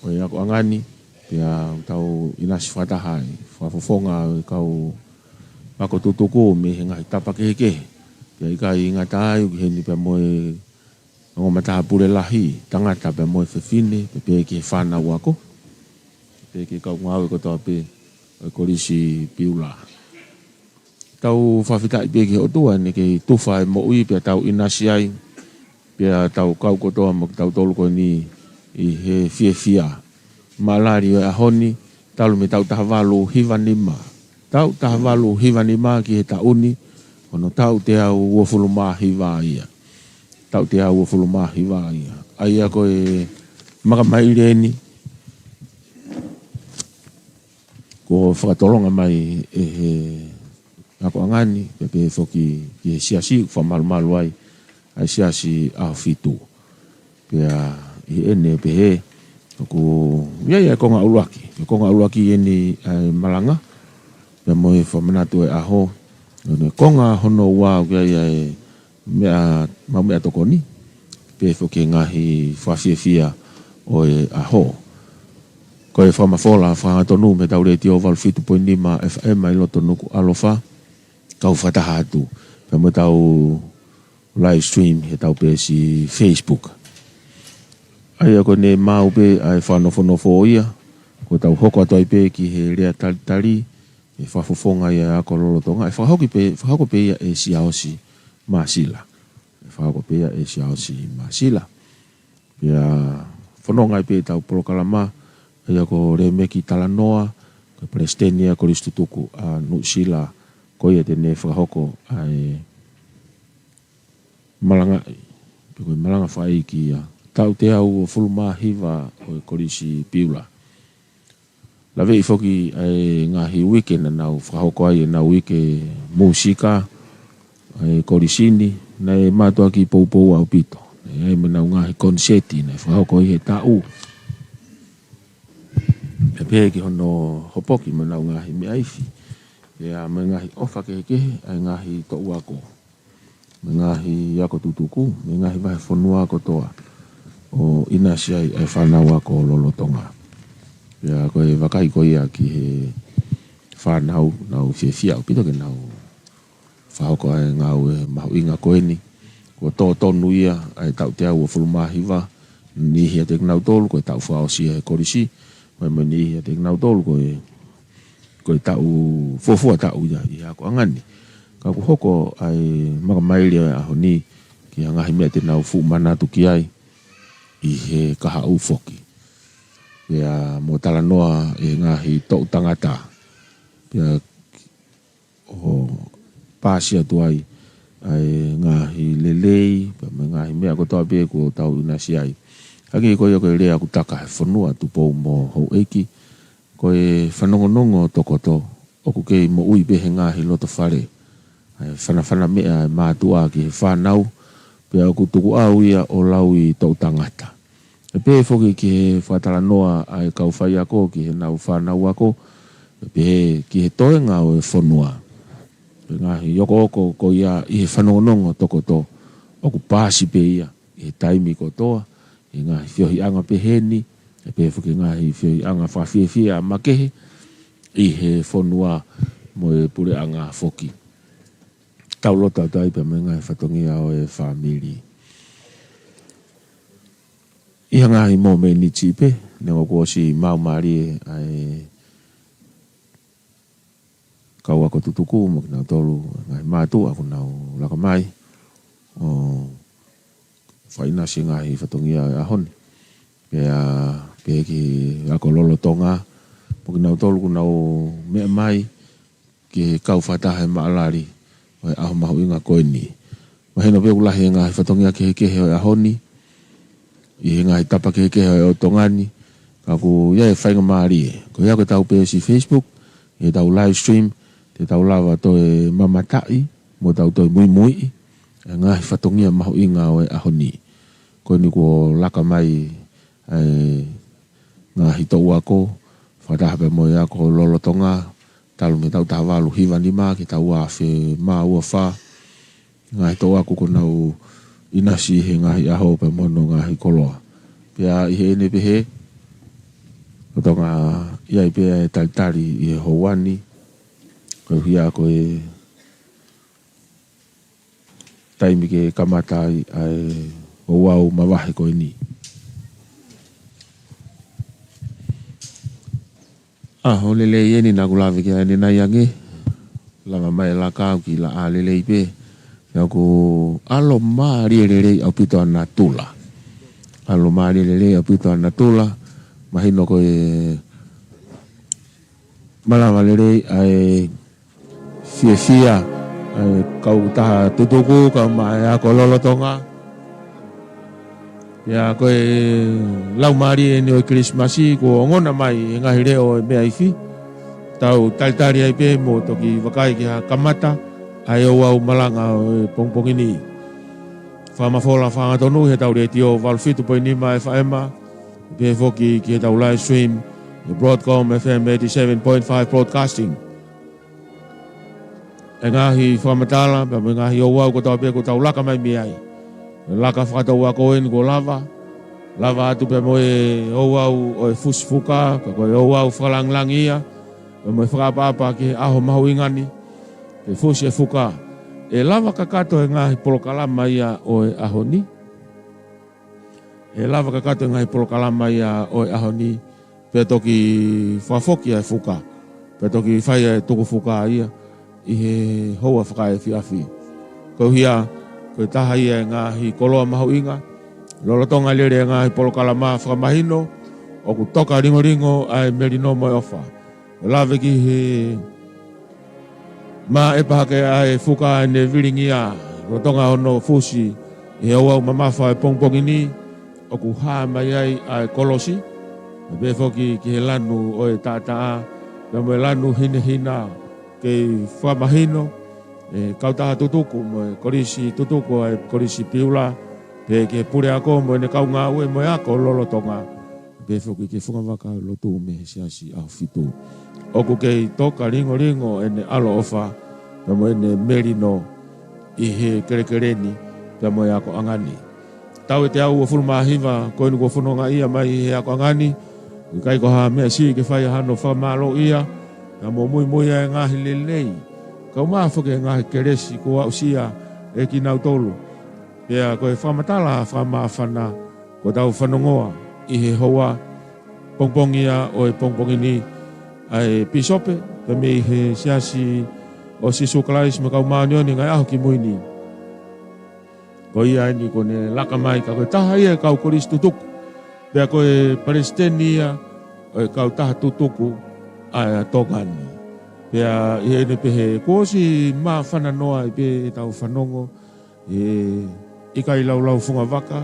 ʻo e akoʻanga ni, pea tau ʻinasi fakataha ai, fakafofonga ʻo e kau ako tutuku mei he ngaahi tapa kehekehe. Pea ʻikai ngata ai, ʻoku ʻi heni pea mo e ongo matāpule lahi, tangata pea mo e fefine, pea pehē ki he fānau ako, pea pehē ki he kau ngāue kotoa pē ʻo e Kolisi Piula. Tau fakafetaʻi pē ki he ʻOtua naʻe kei tufa e moʻui pea tau ʻinasi ai, pea tau kau kotoa mo kitautolu ko eni ʻi he fiefia. Mālali ʻo e ʻaho ni, talu mei he taʻu taha valu hiva nima. Taʻu taha valu hiva nima ki he taʻu ni, ko hono taʻu teau uofulu mā hiva ia. Taʻu teau uofulu mā hiva ia. ʻA ia ko e makamaile eni, kuo fakatolonga mai ʻe he akoʻanga ni, pea pehē foki ki he siasi, ʻoku fakamalumalu ai ʻa e Siasi ʻAhofitu. Pea ʻi heʻene pehē, ʻoku ʻi ai ʻa e konga ʻuluaki, ʻa e konga ʻuluaki ʻeni ʻa e malanga, pea mo e fakamanatu ʻo e ʻaho. ʻI he konga hono ua ʻoku ʻi ai ʻa e meʻa, mau meʻatokoni, pea foki e ngaahi fakafiefia ʻo e ʻaho. Ko e fakamafola fakahangatonu mei heʻetau Letiō valu fitu poini nima F M ʻi loto Nukuʻalofa, kau fakataha atu pea mo ʻetau live stream heʻetau peesi Facebook. ʻA ia ko ʻene maʻu pē ʻa e fakanofonofo ia, ko ʻetau hoko atu ai pē ki he lea talitali, ʻe fakafofonga ia ʻa e ako lolotonga, ʻe fakahoko pē, fakahoko pē ia ʻe Siaosi Māsila. ʻE fakahoko pē ia ʻe Siaosi Māsila. Pea fononga ai pē ʻetau polokalama, ʻa ia ko Lēmeki Talanoa, ko e Palesiteni ʻa e Kolisi Tutuku ʻa Nuʻusila, ko ia te ne fakahoko ʻa e malangaʻi, pe ko e malanga fakaʻeiki ia, taʻu teau uofulu mā hiva ʻo e Kolisi Piula. Laveʻi foki ʻa e ngaahi uike naʻa nau fakahoko ai ʻenau uike mūsika ʻa e kolisi ni, naʻe mātuʻaki poupou ʻaupito. Naʻe ʻi ai mo ʻenau ngaahi koniseti naʻe fakahoko ʻi he taʻu. Pea pehē ki hono hopoki mo ʻenau ngaahi meʻa ifi, pea mo e ngaahi ʻofa kehekehe ʻa e ngaahi toʻu ako, mo e ngaahi ako tutuku, mo e ngaahi vahefonua kotoa, ʻo ʻinasi ai ʻa e fānau ako lolotonga. Pea ko e vakai ko ia ki he fānau, nau fiefia ʻaupito ke nau fakahoko ʻa e ngāue mahuʻinga ko eni. Kuo tō tonu ia ʻa e taʻu teau uofulu mā hiva, niʻihi ʻiate kinautolu ko e taʻu fakaʻosi ʻa e kolisi, mo e, mo e niʻihi ʻiate kinautolu ko e, ko e taʻu fuofua taʻu ia ʻi he akoʻanga ni. Ka kuo hoko ʻa e makamaili ʻo e ʻaho ni ki ha ngaahi meʻa te nau fuʻu manatu ki ai ʻi he kahaʻu foki. Pea mo talanoa ʻe he ngaahi toʻu tangata. Pea ʻo paasi atu ai ʻa e ngaahi lelei, pea mo e ngaahi meʻa kotoa pē kuo tau ʻinasi ai. Hangē ko ia ko e lea ʻoku taka he fonua, Tupou mo Houʻeiki, ko e fanongonongo tokoto, ʻoku kei moʻui pē he ngaahi loto fale. ʻA e fanafana meʻa ʻa e mātuʻa ki he fānau, pea ʻoku tukuʻau ia ʻo laui toʻu tangata. ʻE pehē foki ki he fakatalanoa ʻa e kau faiako ki heʻenau fānau ako, ʻe pehē ki he toenga ʻo e fonua. Pea ngaahi okooko ko ia ʻi he fanongonongo tokoto, ʻoku paasi pē ia ʻi he taimi kotoa, ʻi he ngaahi feohiʻanga pehē ni, ʻe pehē foki ngaahi feohiʻanga fakafiefia makehe ʻi he fonua mo e puleʻanga foki. Tau loto atu ai pea mo e ngaahi fatongia ʻo e fāmili. ʻI ha ngaahi mōmeniti pē, neongo kuo ʻosi maumālie ʻa e kau ako tutuku mo kinautolu, ngaahi mātuʻa kuo nau laka mai ʻo fakaʻinasi ngaahi fatongia ʻo e ʻaho ni. Pea pehē ki he ako lolotonga, mo kinautolu kuo nau meʻa mai ki he kau fakataha ʻi he maʻalali ʻo e ʻaho mahuʻinga ko eni. Mahino pē ʻoku lahi e ngaahi fatongia kehekehe ʻo e ʻaho ni, ʻi he ngaahi tapa kehekehe ʻo e ʻotu Tonga ni, ka ʻoku ʻi ai e faingamālie. Ko ia ko ʻetau peesi Facebook, ʻi heʻetau live stream, te tau lava toe mamataʻi, mo tau toe muimuiʻi ʻa e ngaahi fatongia mahuʻinga ʻo e ʻaho ni. Ko eni kuo laka mai ʻa e ngaahi toʻu ako, fakataha pea mo e ako lolotonga, talu mei he taʻu taha valu hiva nima ki he taʻu ua afe mā ua fā, ngaahi toʻu ako kuo nau ʻinasi he ngaahi ʻaho pea mo hono ngaahi koloa. Pea ʻi heʻene pehē, ko e ʻuhinga ia ʻi ai pē ʻa e talitali ʻi he houa ni, koeʻuhi ko e taimi ke kamata ai ʻa e ouau mavahe ko eni. ʻAho lelei eni naʻa ku lave ki ai ʻanenai ange. Lava mai e laka ʻoku kiʻi laʻā lelei pē. Pea ʻoku ʻalu mālie lelei ʻaupito ʻa natula. ʻAlu mālie lelei ʻaupito ʻa natula. Mahino ko e malava lelei ʻa e fiefia ʻa e kautaha tutuku kae ʻumaʻā e ako lolotonga. Pea ko e laumālie eni ʻo e Kilisimasi kuo ongona mai e ngaahi leʻo ʻo e meʻa ifi. Tau talitali ai pē mo toki vakai ki ha kamata ʻa e ouau malanga ʻo e pongipongi ni. Fakamafola fakaangatonu he tau letiō valu fitu poini nima F M, pehē foki ki he tau live stream he Broadcom F M eighty-seven point five Broadcasting. E ngaahi fakamatala pea mo e ngaahi ouau kotoa pē kuo tau laka mai mei ai. Laka fakatouako eni kuo lava, lava atu pea mo e ouau ʻo e fusi fuka, ka ko e ouau fakalāngilangi ia, pea mo e fakaʻapaʻapa ki he ʻaho mahuʻinga ni, ke fusi e fuka. ʻE lava kakato e ngaahi polokalama ia ʻo e ʻaho ni. ʻE lava kakato e ngaahi polokalama ia ʻo e ʻaho ni, pea toki fakafoki ʻa e fuka, pea toki fai ʻa e tuku fuka ia ʻi he houa fakaefiafi. Ko ia, ko e taha ia e ngaahi koloa mahuʻinga, lolotonga lele e ngaahi polokalama fakamahino, ʻoku toka lingolingo ʻa e melino mo e ʻofa. ʻO lave ki he maʻepa hake ʻa e fuka ʻene vilingia, lolotonga hono fusi ʻi he ouau mamafa ʻo e pongipongi ni, ʻoku hā mai ai ʻa e kolosi, pea pehē foki ki he lanu ʻo e taʻataʻa, pea mo e lanu hinehina, kei fakamahino ʻe he kautaha tutuku mo e kolisi tutuku ʻa e Kolisi Piula, pea ki he puleako mo ʻene kau ngāue mo e ako lolotonga, pea pehē foki ki he fungavaka lotu mei he Siasi ʻAhofitu. ʻOku kei toka lingolingo ʻene ʻaloʻofa, pea mo ʻene melino ʻi he kelekele ni, pea mo e akoʻanga ni. Taʻu ʻe teau uofulu mā hiva ko eni kuo fononga ia mai he akoʻanga ni, ʻikai ko ha meʻa siʻi ke fai hano fakamālōʻia, pea mo muimui ʻa e ngaahi lelei, kae ʻumaʻā foki e ngaahi kelesi kuo aʻusia ʻe kinautolu. Pea ko e fakamatala fakamāfana kuo tau fanongoa ʻi he houa pongipongi ia ʻo e pongipongi ni, ʻa e pīsope pea mei he Siasi ʻo Sīsū Kalaisi mo e Kau Māʻoniʻoni ʻi he Ngaahi ʻAho Kimui Ni. Ko ia eni kuo ne laka mai, ka ko e taha ia e kau kolisi tutuku, pea ko e palesiteni ia ʻo e kautaha tutuku ʻa Tonga ni. Pea ʻi heʻene pehē, kuo ʻosi māfana noa ai pē ʻetau fanongo, ʻe ʻikai laulau fungavaka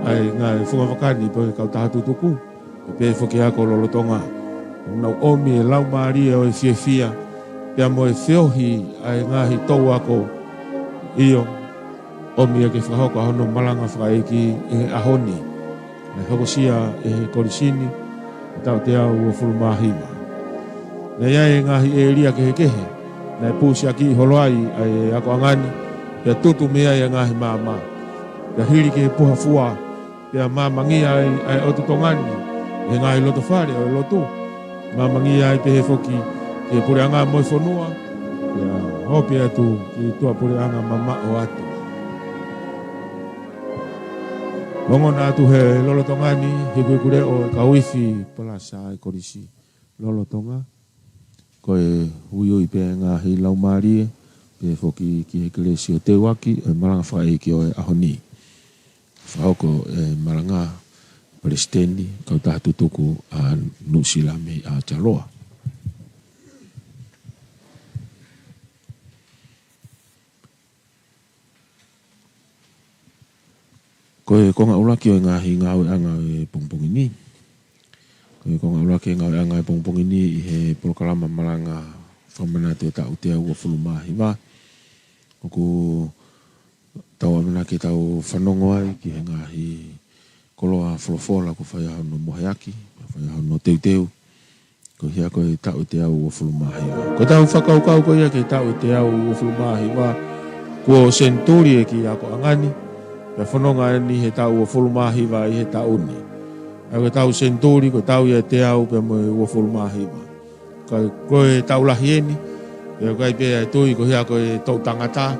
ʻa e ngaahi fungavaka ni pe ko e kautaha tutuku, pea pehē foki ako lolotonga. ʻOku nau ʻomi e laumālie ʻo e fiefia, pea mo e feohi ʻa e ngaahi touako, ʻio, ʻomi ia ke fakahoko ʻa hono malanga fakaʻeiki ʻi he ʻaho ni. Naʻe hokosia ʻe he kolisi ni he taʻu teau uofulu mā hiva. Naʻe ʻi ai e ngaahi ʻēlia kehekehe naʻe pusiaki holo ai ʻa e akoʻanga ni, pea tutu mei ai e ngaahi maama. Pea hili ki he puha fua, pea māmangia ai ʻa e ʻotu Tonga ni he ngaahi lotofale ʻo e lotu. Māmangia ai pehē foki ki he puleʻanga mo e fonua, pea hopo atu ki tuʻapuleʻanga mamaʻo atu. Ongona atu he lolotonga ni, hikuhiku leʻo e kau ifi palasa ʻa e kolisi lolotonga. Ko e uiui pē ngaahi laumālie, pehē foki ki he kelesi ʻo e teuaki ʻo e malanga fakaʻeiki ʻo e ʻaho ni. Fakahoko e malanga palesiteni kautaha tutuku ʻa Nuʻusila mei Aotearoa. Ko e konga ʻuluaki ʻo e ngaahi ngāueʻanga ʻo e pongipongi ni. Ko e konga ʻuluaki e ngāueʻanga ʻo e pongipongi ni ʻi he polokalama malanga fakamanatu e taʻu teau uofulu mā hiva. ʻOku tau ʻamanaki ke tau fanongo ai ki he ngaahi koloa folofola kuo fai ʻa hono moheaki, fai ʻa hono teuteu, ko ia ko e taʻu teau uofulu mā hiva. Ko ʻetau fakakaukau ko ia ki he taʻu teau uofulu mā hiva, kuo senituli e kiʻi akoʻanga ni, pea fononga eni he taʻu uofulu mā hiva ʻi he taʻu ni. ʻA ia ko ʻetau senituli, ko e taʻu ia ʻe teau pea mo e uofulu mā hiva. Ka ko e taʻu lahi eni, pea ʻoku ʻi ai pē ʻa e tui ko ia ko e toʻu tangata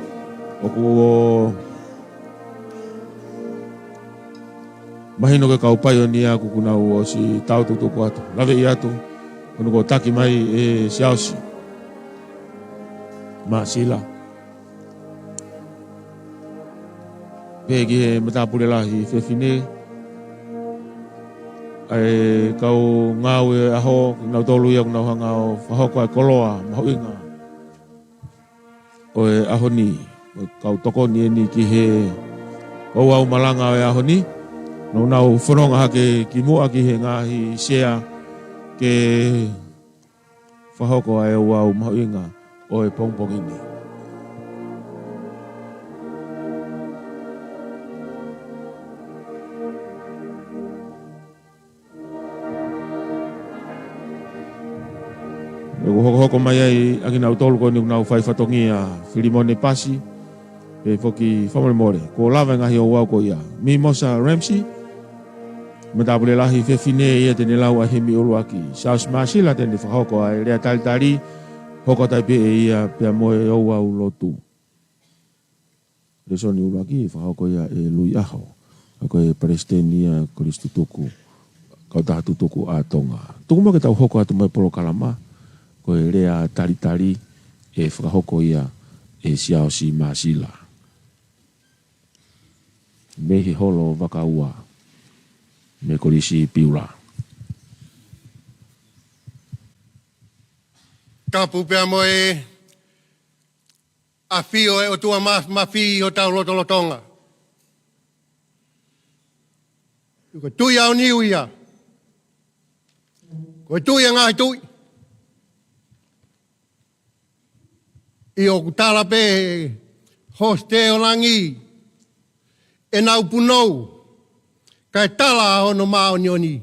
ʻoku mahino ko e kau paionia kuo nau ʻosi tau tutuku atu. Laveʻi atu, ko eni kuo taki mai ʻe Siaosi Māsila. Pehē ki he matāpule lahi fefine, ʻa e kau ngāue ʻaho, ko kinautolu ia kuo nau hanga ʻo fakahoko ʻa e koloa mahuʻinga ʻo e ʻaho ni, ʻo e kau tokoni eni ki he ouau malanga ʻo e ʻaho ni. Nau nau fononga hake ki muʻa ki he ngaahi sea ke fakahoko ʻa e ouau mahuʻinga ʻo e pongipongi ni. ʻOku hokohoko mai ai ʻa kinautolu ko eni ʻoku nau fai fatongia, Filimone Pasi, pea foki fakamolemole, kuo lava e ngaahi ouau ko ia. Mimosa Ramsey, matāpule lahi fefine ia te ne lau ʻa e himi ʻuluaki. Siaosi Māsila te ne fakahoko ʻa e lea talitali, hoko atu ai pē ʻe ia pea mo e ouau lotu. Lēsoni ʻuluaki, fakahoko ia ʻe Lui ʻAho, ʻa ia ko e Palesiteni ia Kolisi Tutuku, Kautaha Tutuku ʻa Tonga. Tuku muʻa ke tau hoko atu mo e polokalama, ko e lea talitali ʻe fakahoko ia ʻe Siaosi Māsila. Mei he holo Vakaua, mei Kolisi Piula. Tapu pea mo e ʻafio ʻa e ʻOtua Māfimafi ʻi hotau lotolotonga. Ko e tui aoniu ia. Ko e tui ʻa e ngaahi tui. ʻIo, ʻoku tala pē ʻe Hosite ʻo Langi ʻenau punou, kae tala ʻa hono māʻoniʻoni.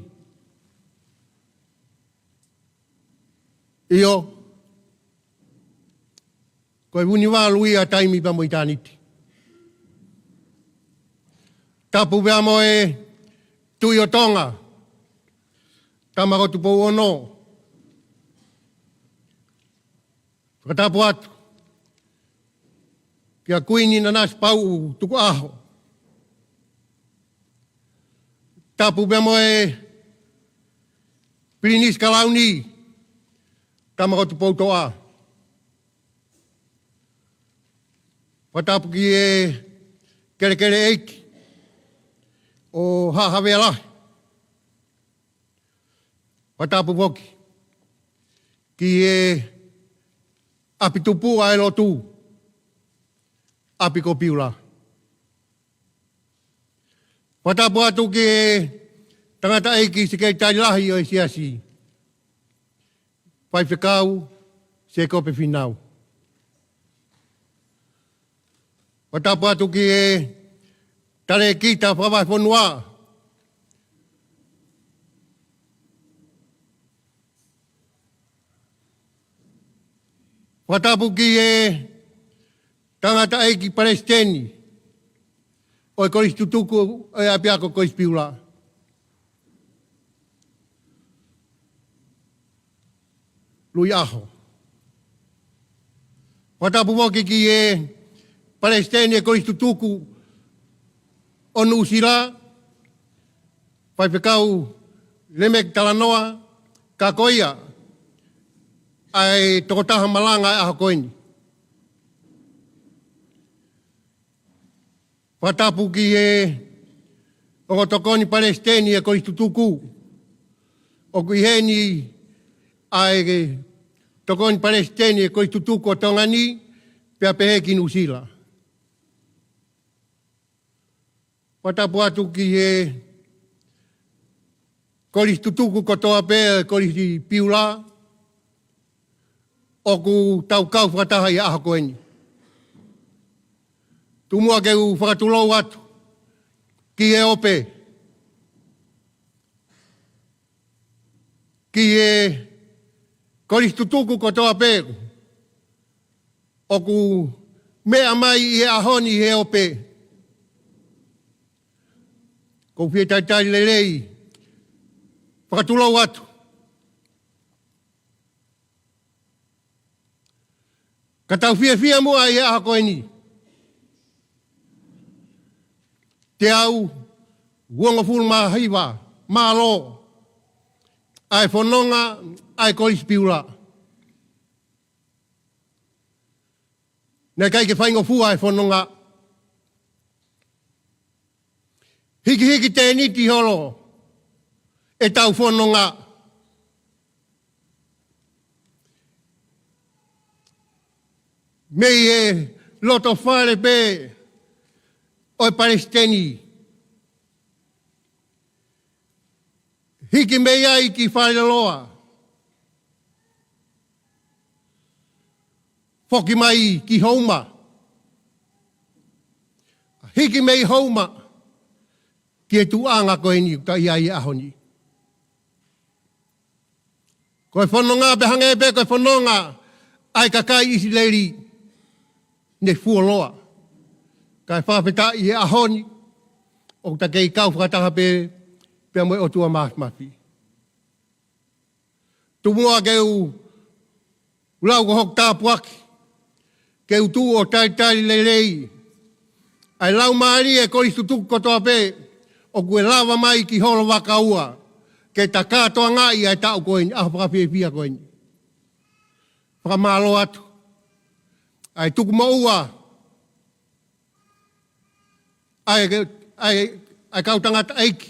ʻIo, ko e vunivalu ia ʻa taimi pea mo ʻitāniti. Tapu pea mo e Tuʻi ʻo Tonga, Tama ko Tupou Ono. Fakatapu atu kia Kuini Nanasipauʻu Tukuʻaho. Tapu pea mo e Pilinisi Kalauni, Tama ko Tupoutoʻa. Fakatapu ki he Kelekele ʻEiki ʻo Haʻa Havea Lahi. Fakatapu foki ki he ʻapi tupu ʻa e lotu, ʻApi ko Piula. Fakatapu atu ki he tangataʻeiki Sekelitali Lahi ʻo e Siasi, Faifekau Sēkope Fīnau. Fakatapu atu ki he talēkita fakavahefonua. Fakatapu ki he tangataʻeiki Palesiteni ʻo e Kolisi Tutuku ʻo e ʻApiako Kolisi Piula, Lui ʻAho. Fakatapu foki ki he Palesiteni ʻo e Kolisi Tutuku ʻo Nuʻusila, Faifekau Lemeki Talanoa, ka ko ia ʻa e tokotaha malanga ʻo e ʻaho ko eni. Fakatapu ki he ongo tokoni Palesiteni ʻo e Kolisi Tutuku. ʻOku ʻi heni ʻa e tokoni Palesiteni ʻo e Kolisi Tutuku ʻo Tonga ni, pea pehē ki Nuʻusila. Fakatapu atu ki he Kolisi Tutuku kotoa pē ʻo e Kolisi Piula, ʻoku tau kau fakataha ʻi he ʻaho ko eni. Tuku muʻa ke u fakatulou atu ki he ope, ki he Kolisi Tutuku kotoa pē ʻoku meʻa mai ʻi he ʻaho ni he ope. ʻOku ou fie talitali lelei, fakatulou atu. Ka tau fiefia muʻa ʻi he ʻaho ko eni. Teau uongofulu mā hiva mālō ʻa e fononga ʻa e Kolisi Piula. Naʻe ʻikai ke faingofua e fononga. Hikihiki tēniti holo ʻetau fononga. Mei he loto fale pē ʻo e Palesiteni, hiki mei ai ki Faleloa, foki mai ki Houma, hiki mei Houma ki he tuʻunga ko eni ʻoku tau ʻi ai he ʻaho ni. Ko e fononga pē hangē pē ko e fononga ʻa e kakai ʻIsileli, ne fuoloa. Kae fakafetaʻi he ʻaho ni, ʻoku ta kei kau fakataha pē pea mo e ʻOtua Māfimafi. Tuku muʻa ke u lau ko hoku tāpuaki, ke u tuʻu ʻo talitali lelei ʻa e laumālie ʻo e kolisi tutuku kotoa pē ʻoku lava mai ki holo vakaua, ke ta kātoangaʻi ʻa e taʻu ko eni, ʻaho fakafiefia ko eni. Fakamālō atu ʻa e tuku moʻua ʻa e, ʻa e, ʻa e kau tangataʻeiki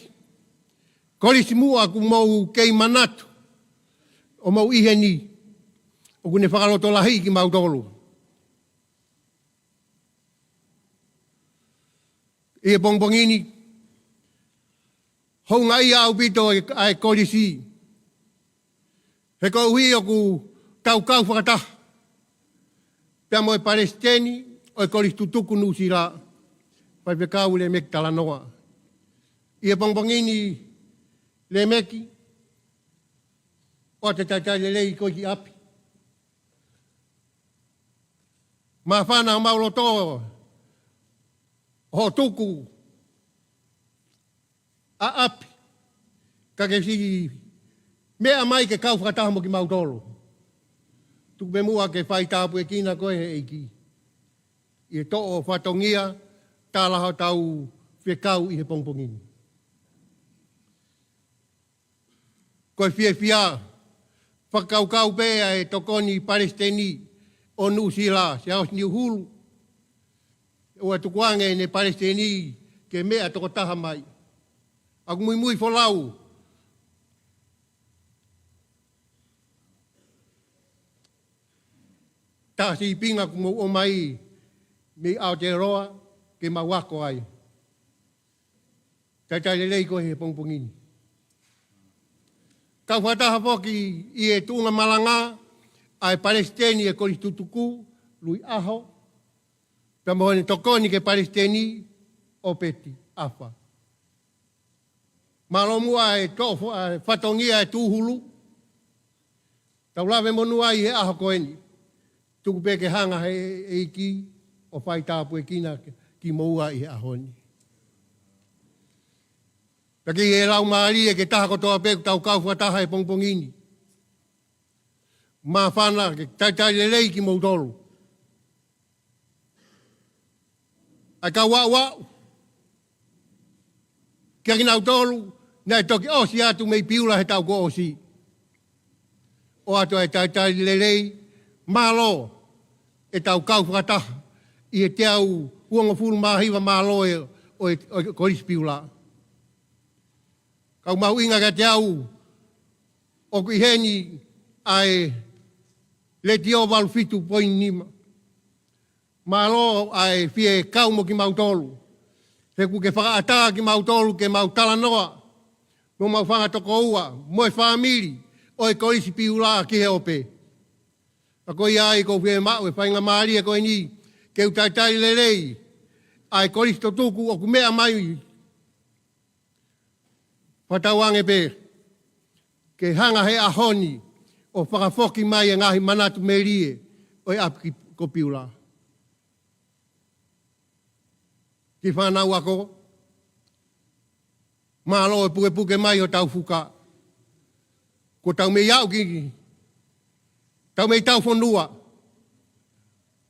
kolisi muʻa ʻoku mou kei manatu ʻo mou ʻi heni, ʻoku ne fakalotolahiʻi kimautolu. ʻI he pongipongi ni, houngaʻia ʻaupito ʻa e, ʻa e kolisi. He koeʻuhi ʻoku tau kau fakataha pea mo e palesiteni ʻo e kolisi tutuku Nuʻusila, Faifekau Lēmeki Talanoa. ʻI he pongipongi ni Lēmeki, ʻoatu e talitali lelei koe ki ʻapi. Māfana homau loto hoʻo tuku ʻa ʻapi, ka ke siʻi meʻa mai ke kau fakataha mo kimautolu. Tuku pē muʻa ke fai tāpuekina koe he ʻEiki ʻi he toʻo fatongia, talaha ʻo tau fekau ʻi he pongipongi ni. Ko e fiefia fakakaukau pē ʻa e tokoni palesiteni ʻo Nuʻusila, Siaosi Niuhulu, ʻoua tukuange ʻene palesiteni ke meʻa tokotaha mai. ʻOku muimui folau taha sīpinga ʻoku mou ʻomai mei Aotearoa ke mau ako ai. Talitali lelei koe he pongipongi ni. Kau fakataha foki ʻi he tuʻunga malanga ʻa e palesiteni ʻo e kolisi tutuku, Lui ʻAho, pea mo hono tokoni ki he palesiteni, ʻOpeti ʻAfa. Mālō muʻa e toʻo fa-, ʻa e fatongia ʻa e tūhulu. Tau lave monū ai he ʻaho ko eni. Tuku pē ke hanga he ʻEiki ʻo fai tāpuekina kimoua ʻi he ʻaho ni. Pea ki he laumālie ʻo e taha kotoa pē ʻoku tau kau fakataha he pongipongi ni. Māfana ke talitali lelei kimoutolu. ʻA e kau aʻuaʻu kia kinautolu naʻe toki ʻosi atu mei Piula he taʻu kuo ʻosi. ʻOatu ʻa e talitali lelei, mālō ʻetau kau fakataha ʻi he teau uongofulu mā hiva mālō ʻo e, ʻo e, ʻo e Kolisi Piula. Kau mahuʻinga kiate au, ʻoku ʻi heni ʻa e Letiō valu fitu poini nima. Mālō ʻa e fie kau mo kimautolu. He ʻoku ke fakaʻatā kimautolu ke mau talanoa mo homau fanga tokoua, mo e fāmili ʻo e Kolisi Piula ki he ope. Ka ko ia ai ʻoku ou fiemaʻu e faingamālie ko eni ke u talitali lelei ʻa e kolisi tutuku ʻoku meʻa mai. Fakatauange pē ke hanga he ʻaho ni ʻo fakafoki mai e ngaahi manatu melie ʻo e ʻapi ko Piula. Ki he fānau ako, mālō e pukepuke mai hotau fuka. Kuo tau mei aʻu ki, tau mei tau fonua.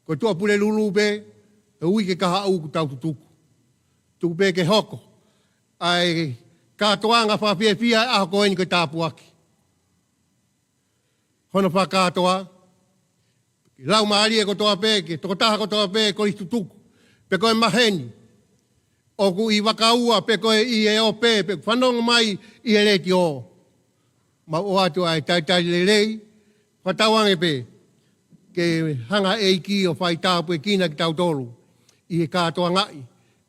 Ko e Tuʻapulelulu pē, he uike kahaʻu kuo tau tutuku. Tuku pē ke hoko ʻa e kātoanga fakafiefia ʻa e ʻaho ko eni ko e tāpuaki. Hono fakakātoa ki he laumālie kotoa pē, ki he tokotaha kotoa pē, kolisi tutuku, pe ko e maheni ʻoku ʻi vakaua, pe ko e ʻi he ope, pe fanongo mai ʻi he letiō. Mau ʻoatu ʻa e talitali lelei, fakatauange pē ke hanga ʻEiki ʻo fai tāpuekina kitautolu ʻi he kātoangaʻi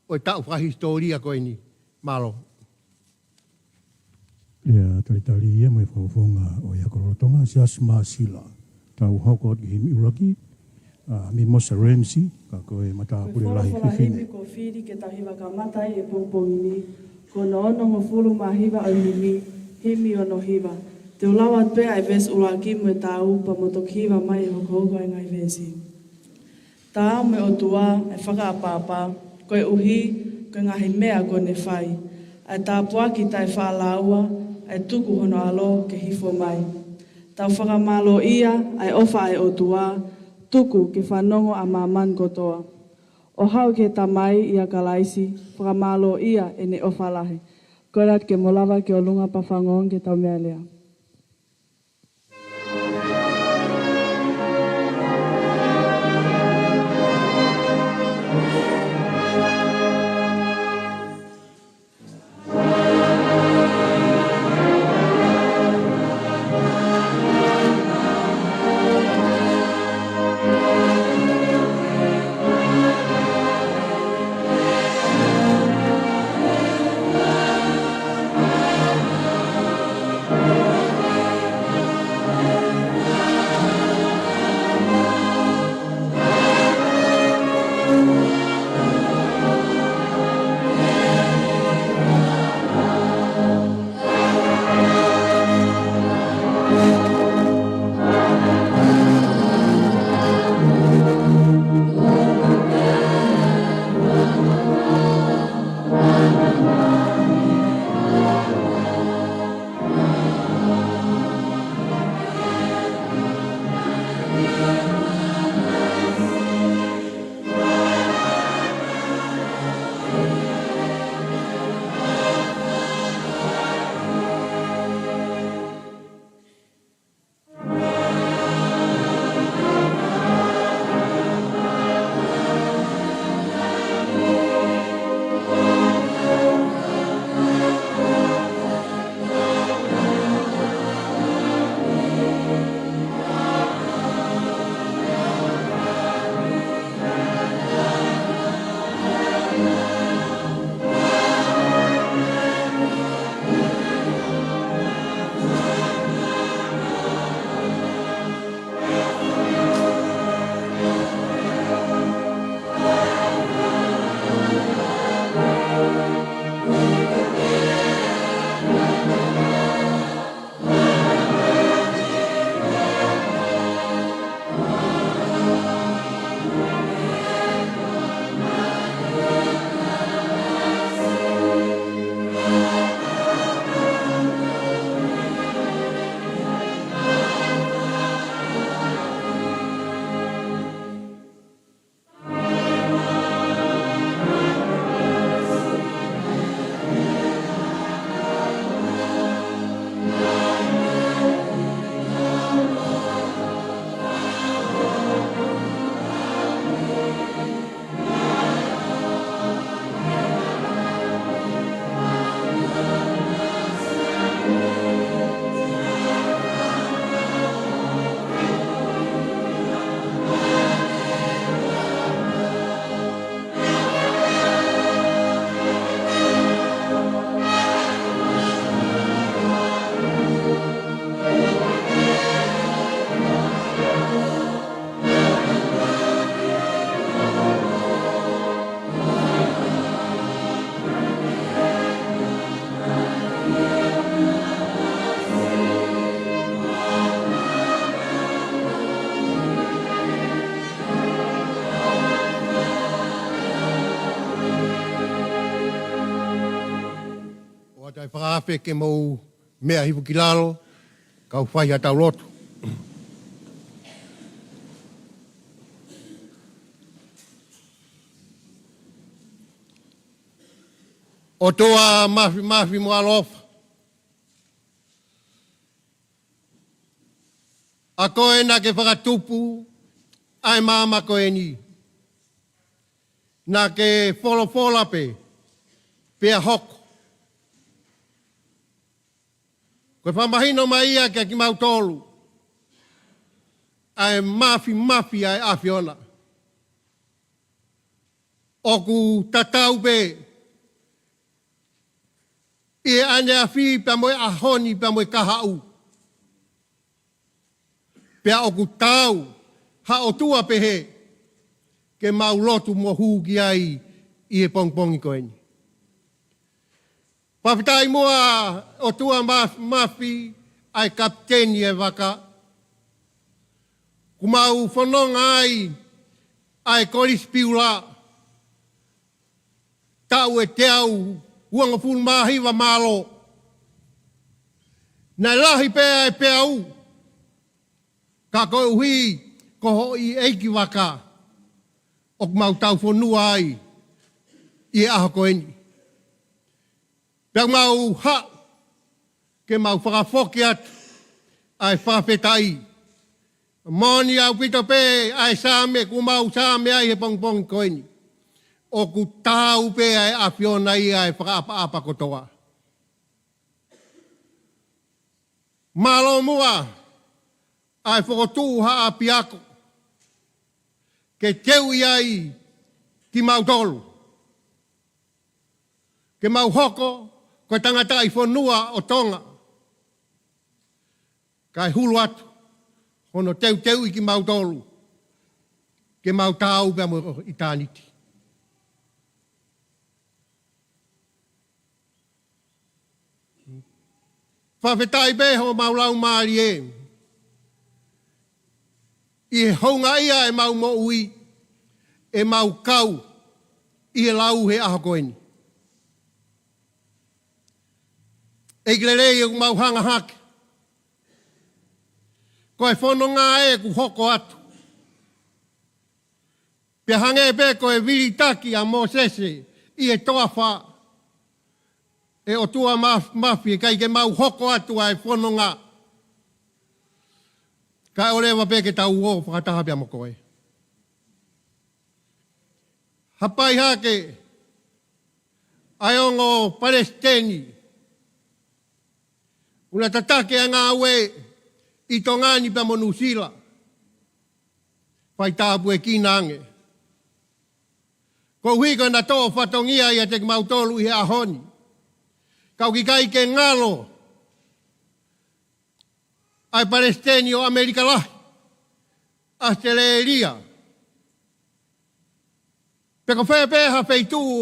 ʻo e taʻu fakahisitōlia ko eni. Mālō. ʻIa, talitali ia mo e fakafofonga ʻo e ako lolotonga, Siaosi Māsila. Tau hoko atu ki he himi ʻuluaki, ʻa Mimosa Ramsey, ka ko e matāpule lahi fefine. Ko e folofola himi kuo fili ke tau hiva kamata ai e pongipongi ni, ko hono onongofulu mā hiva ʻo e himi, himi ono hiva. Te u lau atu pē ʻa e veesi ʻuluaki mo e tau pea mo toki hiva mai e hokohoko ʻa e ngaahi veesi. Taau mo e ʻOtua ʻa e fakaʻapaʻapa, koeʻuhi ko e ngaahi meʻa kuo ne fai, ʻa e tāpuaki taʻefaʻalaua, ʻa e tuku hono ʻAlo ke hifo mai. Tau fakamālōʻia ʻa e ʻofa ʻa e ʻOtua, tuku ke fanongo ʻa māmani kotoa. ʻO haʻu ki he Tamai ʻia Kalaisi, fakamālōʻia ʻene ʻofa lahi. Kole atu ke mou lava ki ʻolunga pea fanongo ki heʻetau meʻalea. ʻOatu ʻa e fakaafe ke mou meʻa hifo ki lalo, kau fai haʻatau lotu. ʻOtua mafimafi mo ʻaloʻofa, ʻa koe naʻa ke fakatupu ʻa e maama ko eni. Naʻa ke folofola pē, pea hoko. Ko e fakamahino mai ia kiate kimautolu ʻa e mafimafi ʻa e ʻAfiona. ʻOku tatau pē ʻi he ʻaneafi pea mo e ʻaho ni pea mo e kahaʻu. Pea ʻoku taau ha ʻOtua pehē ke mau lotu mo hū ki ai ʻi he pongipongi ko eni. Fakafetaʻi muʻa ʻOtua maf-, mafi, ʻa e kapiteni ʻo e vaka, kuo mau fononga ai ʻa e Kolisi Piula, taʻu ʻe teau uangofulu mā hiva mālō. Naʻe lahi pē ʻa e peau, ka koeʻuhi ko hoʻo ʻeiki vaka ʻoku mau taufonua ai ʻi he ʻaho ko eni. Pea mau haʻu ke mau fakafoki atu ʻa e fakafetaʻi. Moʻoni ʻaupito pē ʻa e Saame kuo mau Saame ai he pongipongi ko eni. ʻOku taau pē ʻa e ʻAfiona ʻi he fakaʻapaʻapa kotoa. Mālō muʻa ʻa e fokotuʻu ha ʻapiako ke teuʻi ai kimautolu, ke mau hoko ko e tangataʻi fonua ʻo Tonga, kae hulu atu hono teuteuʻi kimautolu ke mau taau pea mo ʻitāniti. Fakafetaʻi pē homau laumālie ʻi he houngaʻia ʻemau moʻui, ʻemau kau ʻi he lau he ʻaho ko eni. ʻEiki lelei, ʻoku mau hanga hake ko e fononga ē kuo hoko atu, pea hangē pē ko e vilitaki ʻa Mōsese ʻi he toafa, ʻe ʻOtua maf-, mafi, ʻikai ke mau hoko atu ʻa e fononga, kae ʻoleva pē ke tau ō fakataha pea mo koe. Hapai hake ʻa e ongo palesiteni ʻoku na tataki ʻa e ngāue ʻi Tonga ni pea mo Nuʻusila, fai tāpuekina ange. Koeʻuhi ko ʻena toʻo fatongia ʻiate kimautolu ʻi he ʻaho ni. Ka ʻoku ʻikai ke ngalo ʻa e palesiteni ʻo ʻAmelika Lahi, ʻAositelēlia, pe ko fē pē ha feituʻu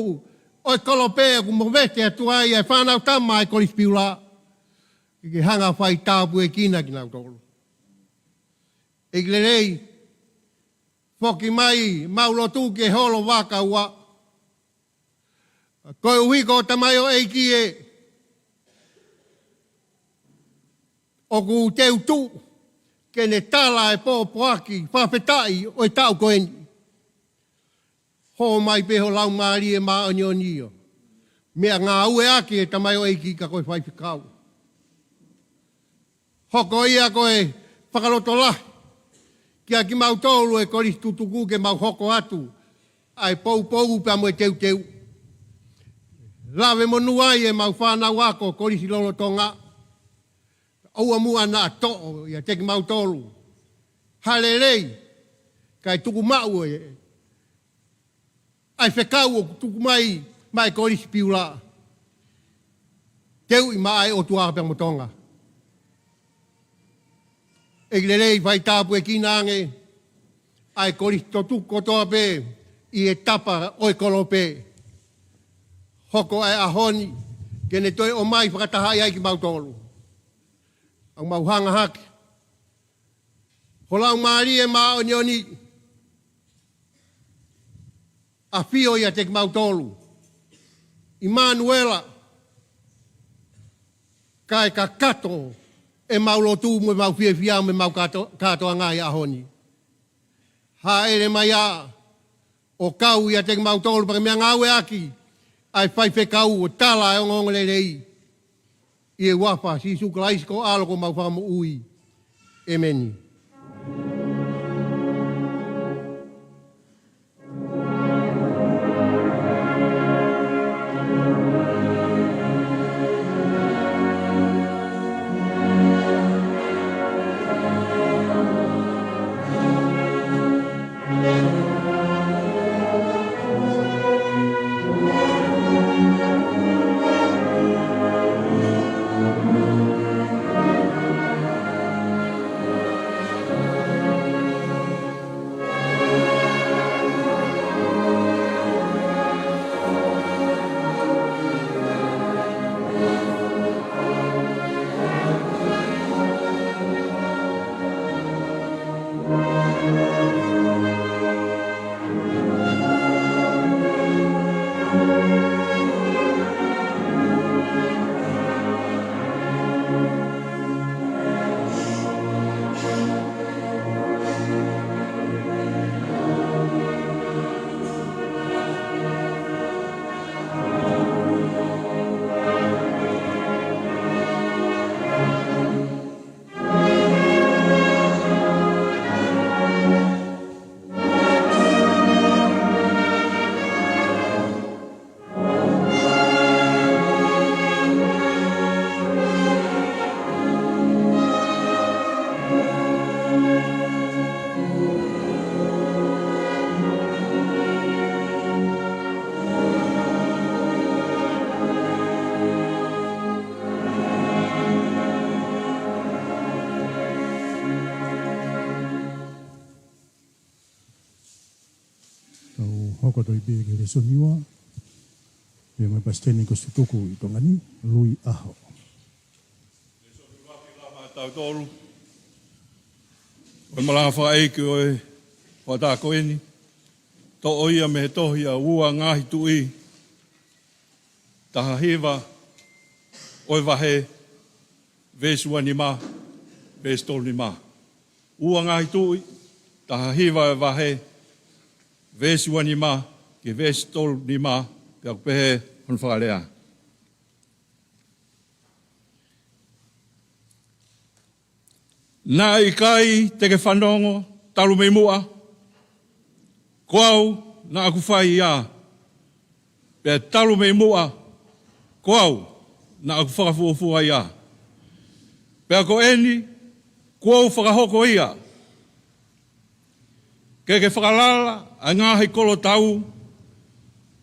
ʻo e kolope ʻoku movete atu ai ʻa e fānau tama ʻa e Kolisi Piula, ke ke hanga fai tāpuekina kinautolu. ʻEiki lelei, foki mai ʻemau lotu ki he holo vaka ua. Koeʻuhi ko e tamaioʻeiki ē ʻoku teu tuʻu ke ne tala e pōpoaki fakafetaʻi ʻo e taʻu ko eni. Hō mai pē ho Laumālie Māʻoniʻoni ʻo meʻangāueʻaki e tamaioʻeiki ka ko e faifekau. Hoko ia ko e fakalotolahi kiate kimautolu ʻa e Kolisi Tutuku ke mau hoko atu ʻa e poupou pea mo e teuteu. Lave monū ai ʻemau fānau ako Kolisi lolotonga. ʻOua muʻa naʻa toʻo ʻiate kimautolu ha lelei, kae tuku maʻu ē ʻa e fekau ʻoku tuku mai maʻa e Kolisi Piula. Teuʻi maʻa e ʻOtua pea mo Tonga. ʻEiki lelei, fai tāpuekina ange ʻa e Kolisi Tutuku kotoa pē ʻi he tapa ʻo e kolope. Hoko ʻa e ʻaho ni ke ne toe ʻomai fakatahaʻi ai kimautolu. ʻOku mau hanga hake ho Laumālie Māʻoniʻoni ʻafio ʻiate kimautolu, ʻImanuela, kae kakato ʻemau lotu mo ʻemau fiefia mo ʻemau kāto-, kātoanga ʻi he ʻaho ni. Hāʻele mai ā ʻo kau ʻiate kimautolu pea ke meʻangāueʻaki ʻa e faifekau ʻo tala ʻa e ongoongolelei. ʻI he huafa ʻo Sīsū Kalaisi ko ho ʻAlo ko homau Fakamoʻui. ʻĒmeni. Tau hoko atu pē ki he lēsoni ua, pea mo e palesiteni ko Situku ʻi Tonga ni, Lui ʻAho. Lēsoni ua ki lama tautolu. ʻO e malanga fakaʻeiki ʻo e hoʻatā ko eni, toʻo ia mei he tohi ʻa Ua Ngaahi Tuʻi, taha hiva ʻo e vahe, veesi ua nima, veesi tolu nima. Ua Ngaahi Tuʻi, taha hiva ʻo e vahe, veesi ua nima ki he veesi tolu nima, pea ʻoku pehē hono fakalea. Naʻe ʻikai te ke fanongo talu mei muʻa, ko au naʻa ku fai ia. Pea talu mei muʻa, ko au naʻa ku fakafuofua ia. Pea ko eni, kuo u fakahoko ia. Ke ke fakalala ʻa e ngaahi kolotau,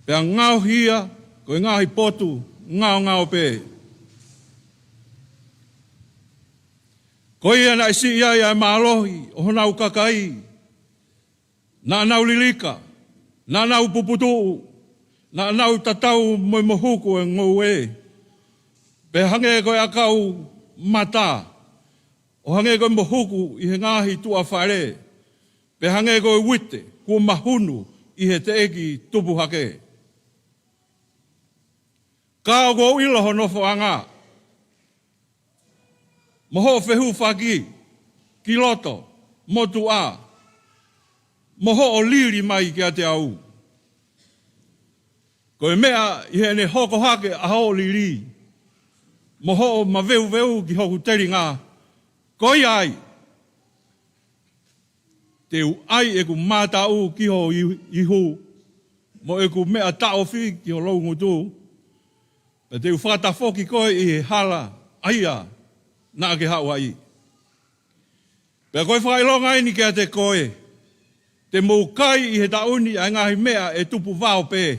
pea ngaohi ia ko e ngaahi potu ngaongao pē. Ko ia naʻe siʻi ai ʻa e mālohi ʻo honau kakai, naʻa nau lilika, naʻa nau puputuʻu, naʻa nau tatau mo e mohuku ʻo e ngoue, pea hangē ko e ʻakau mata, ʻo hangē ko e mohuku ʻi he ngaahi tuʻa fale, pea hangē ko e uite kuo mahunu ʻi he teʻeki tupu hake. Ka ʻoku ou ʻilo ho nofoʻanga, mo hoʻo fehufaki ki loto motuʻa, mo hoʻo lili mai kiate au. Ko e meʻa ʻi heʻene hoko hake ʻa hoʻo lili, mo hoʻo maveuveu ki hoku telinga, ko ia ai te u ʻai ʻeku mātaʻu ki ho i-, ihu, mo ʻeku meʻa taʻofi ki ho loungutu, pea te u fakatafoki koe ʻi he hala ʻa ia naʻa ke haʻu ai. Pea ko e fakaʻilonga eni kiate koe, te mou kai ʻi he taʻu ni ʻa e ngaahi meʻa ʻe tupu vao pē,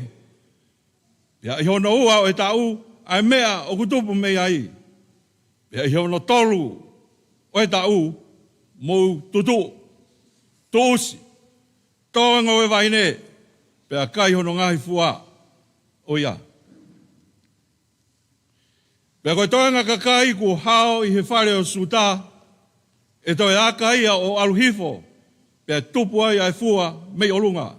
pea ʻi hono ua ʻo e taʻu ʻa e meʻa ʻoku tupu mei ai, pea ʻi hono tolu ʻo e taʻu mou tutuʻu, tuʻusi, tō e ngoue vaine, pea kai hono ngaahi fua ʻo ia. Pea ko e toenga kakai kuo hao ʻi he fale ʻo Siuta, ʻe toe aka ia ʻo ʻalu hifo, pea tupu ai ʻa e fua mei ʻolunga.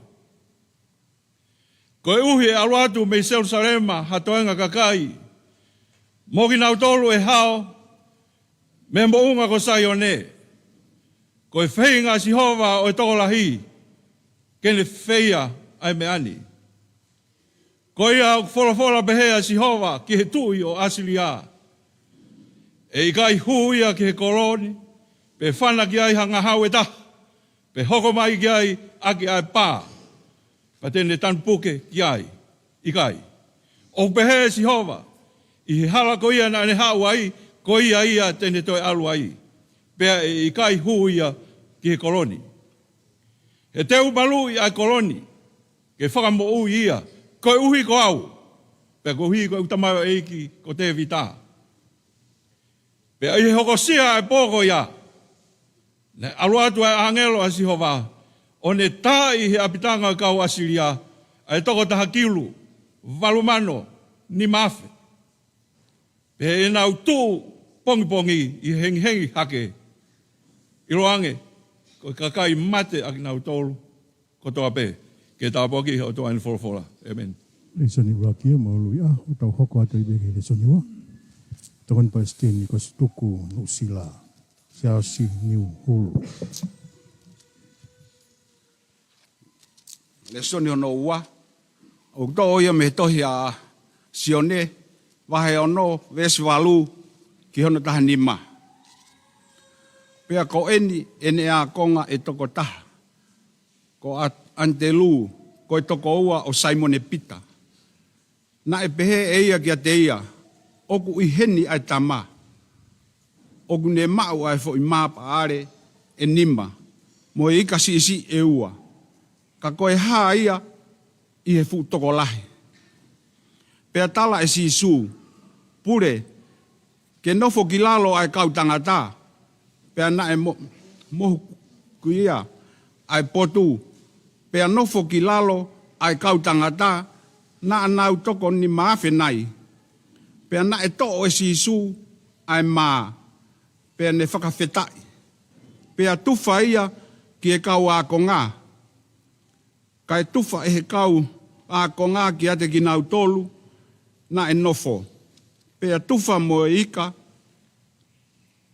Koeʻuhi ʻe ʻalu atu mei Selusalema ha toenga kakai, mo kinautolu ʻe hao mei he moʻunga ko Saione. Ko e feinga ʻa Sihova ʻo e tokolahi, ke ne feia ʻa e meʻa ni. Ko ia ʻoku folofola pehē ʻa Sihova ki he tuʻi ʻo ʻAsilia: ʻE ʻikai hū ia ki he kolo ni, pe fana ki ai ha ngahau ʻe taha, pe hoko mai ki ai ʻaki ʻa e pā, pea te ne tanu puke ki ai. ʻIkai. ʻOku pehē ʻe Sihova, ʻi he hala ko ia naʻa ne haʻu ai, ko ia ia te ne toe ʻalu ai, pea ʻe ʻikai hū ia ki he kolo ni. He te u maluʻi ʻa e kolo ni, ke fakamoʻui ia, koeʻuhi ko au, pea koeʻuhi ko ʻeku tamaioʻeiki ko Tēvita. Pea ʻi he hokosia ʻa e pō ko ia, naʻe ʻalu atu ʻa e ʻāngelo ʻa Sihova, ʻo ne taaʻi he ʻapitanga ʻo e kau ʻAsilia ʻa e toko taha kilu, valu mano, nima afe. Pea ʻi heʻenau tuʻu pongipongi ʻi he hengihengi hake, ʻiloange, ko e kakai mate ʻa kinautolu kotoa pē. Ke tāpuakiʻi ʻe he ʻOtua ʻene folofola. ʻĒmeni. Lēsoni ʻuluaki ia, mo ului ā, ʻo tau hoko atu ai pē ki he lēsoni ua. Tokoni Palesiteni ko Situku Nuʻusila, Siaosi Niuhulu. Lēsoni hono ua, ʻoku toʻo ia mei he tohi ʻa Sione, vahe ono, veesi valu ki hono taha nima. Pea ko eni ʻene ākonga ʻe toko taha, ko ʻA-, ʻAnitelū, ko e tokoua ʻo Saimone Pita. Naʻe pehē ʻe ia kiate ia, ʻOku ʻi heni ʻa e Tama, ʻoku ne maʻu ʻa e foʻi mā paʻale ʻe nima, mo e ika siʻisiʻi ʻe ua. Ka ko e hā ia ʻi he fuʻu tokolahi? Pea tala ʻe Sīsū, Pule, ke nofo ki lalo ʻa e kau tangata. Pea naʻe mo-, mohuku ia ʻa e potu, pea nofo ki lalo ʻa e kau tangata, naʻa nau toko nima afe nai. Pea naʻe toʻo ʻe Sīsū ʻa e mā, pea ne fakafetaʻi, pea tufa ia ki he kau ākonga. Kae tufa ʻe he kau ākonga kiate kinautolu naʻe nofo, pea tufa mo e ika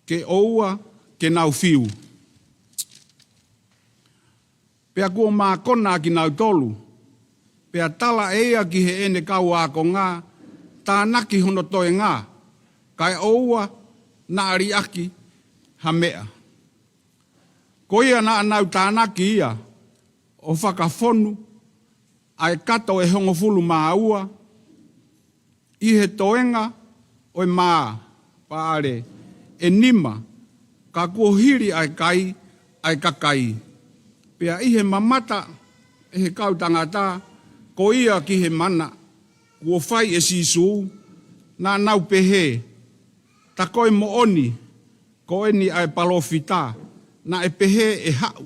ke ʻoua ke nau fiu. Pea kuo mākona ʻa kinautolu, pea tala ʻe ia ki heʻene kau ākonga, Tānaki hono toenga, kae ʻoua naʻa liʻaki ha meʻa. Ko ia naʻa nau tānaki ia, ʻo fakafonu ʻa e kato ʻe hongofulu mā ua, ʻi he toenga ʻo e mā paʻale ʻe nima, ka kuo hili ʻa e kai ʻa e kakai. Pea ʻi he mamata ʻe he kau tangata ko ia ki he mana kuo fai ʻe Sīsū, naʻa nau pehē, Tā ko e moʻoni, ko eni ʻa e palōfita naʻe pehē ʻe haʻu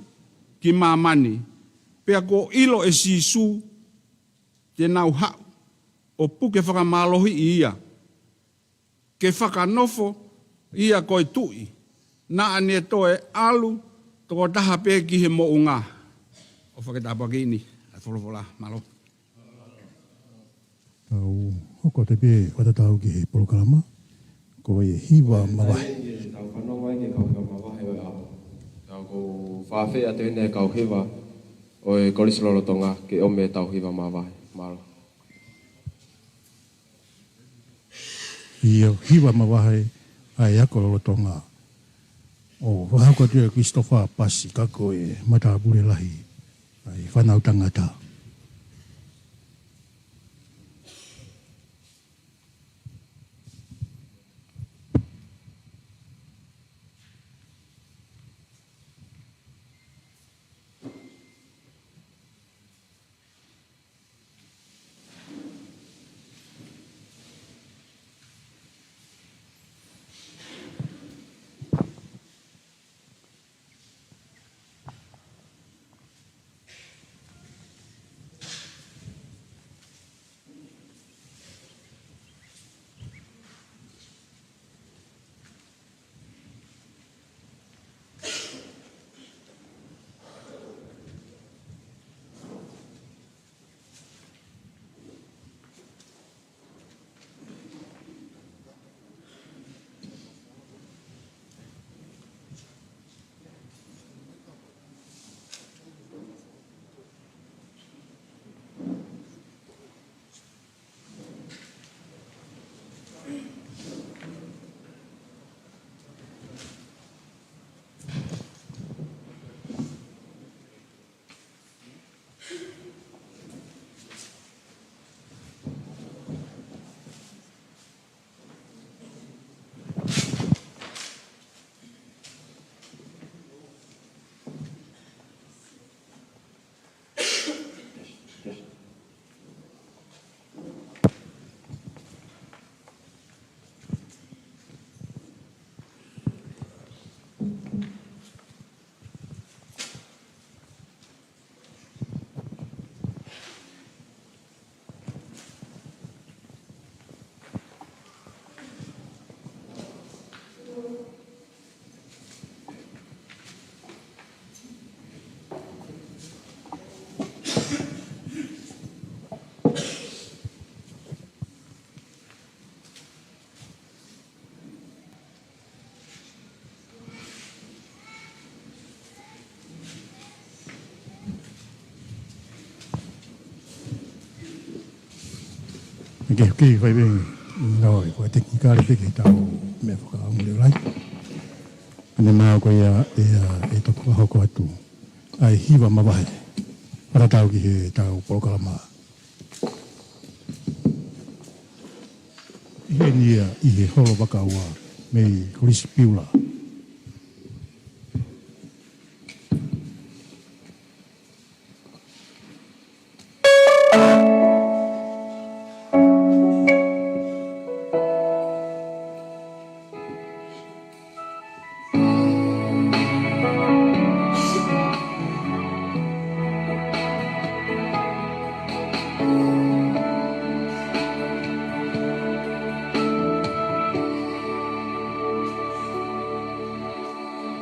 ki māmani. Pea kuo ʻilo ʻe Sīsū te nau haʻu ʻo puke fakamālohiʻi ia, ke fakanofo ia ko e tuʻi, naʻa ne toe ʻalu tokotaha pē ki he moʻunga. ʻOfa ke tāpuakiʻi ʻa e folofola. Mālō. Tau hoko atu pē fakatatau ki he polokalama, ko e hiva mavahe. Tau fanongo ai ki he kau hiva mavahe ʻo e ʻaho. Tau ko fafē atu ʻeni e kau hiva ʻo e Kolisi lolotonga ke ʻomi e tau hiva mavahe. Mālō. ʻI he hiva mavahe ʻa e ako lolotonga, ʻoku fakahoko atu ʻe Christopher Pasi, ka ko e matāpule lahi ʻa e fānau tangata. Ke, ke fai pē, no, ko e tekinikale pē ke tau meʻa fakaʻamu lelei. ʻAne mau ko ia, ʻe, ʻe toki fakahoko atu ʻa e hiva mavahe. Fakatatau ki heʻetau polokalama. ʻI heni ia, ʻi he holo vakaua, mei Kolisi Piula.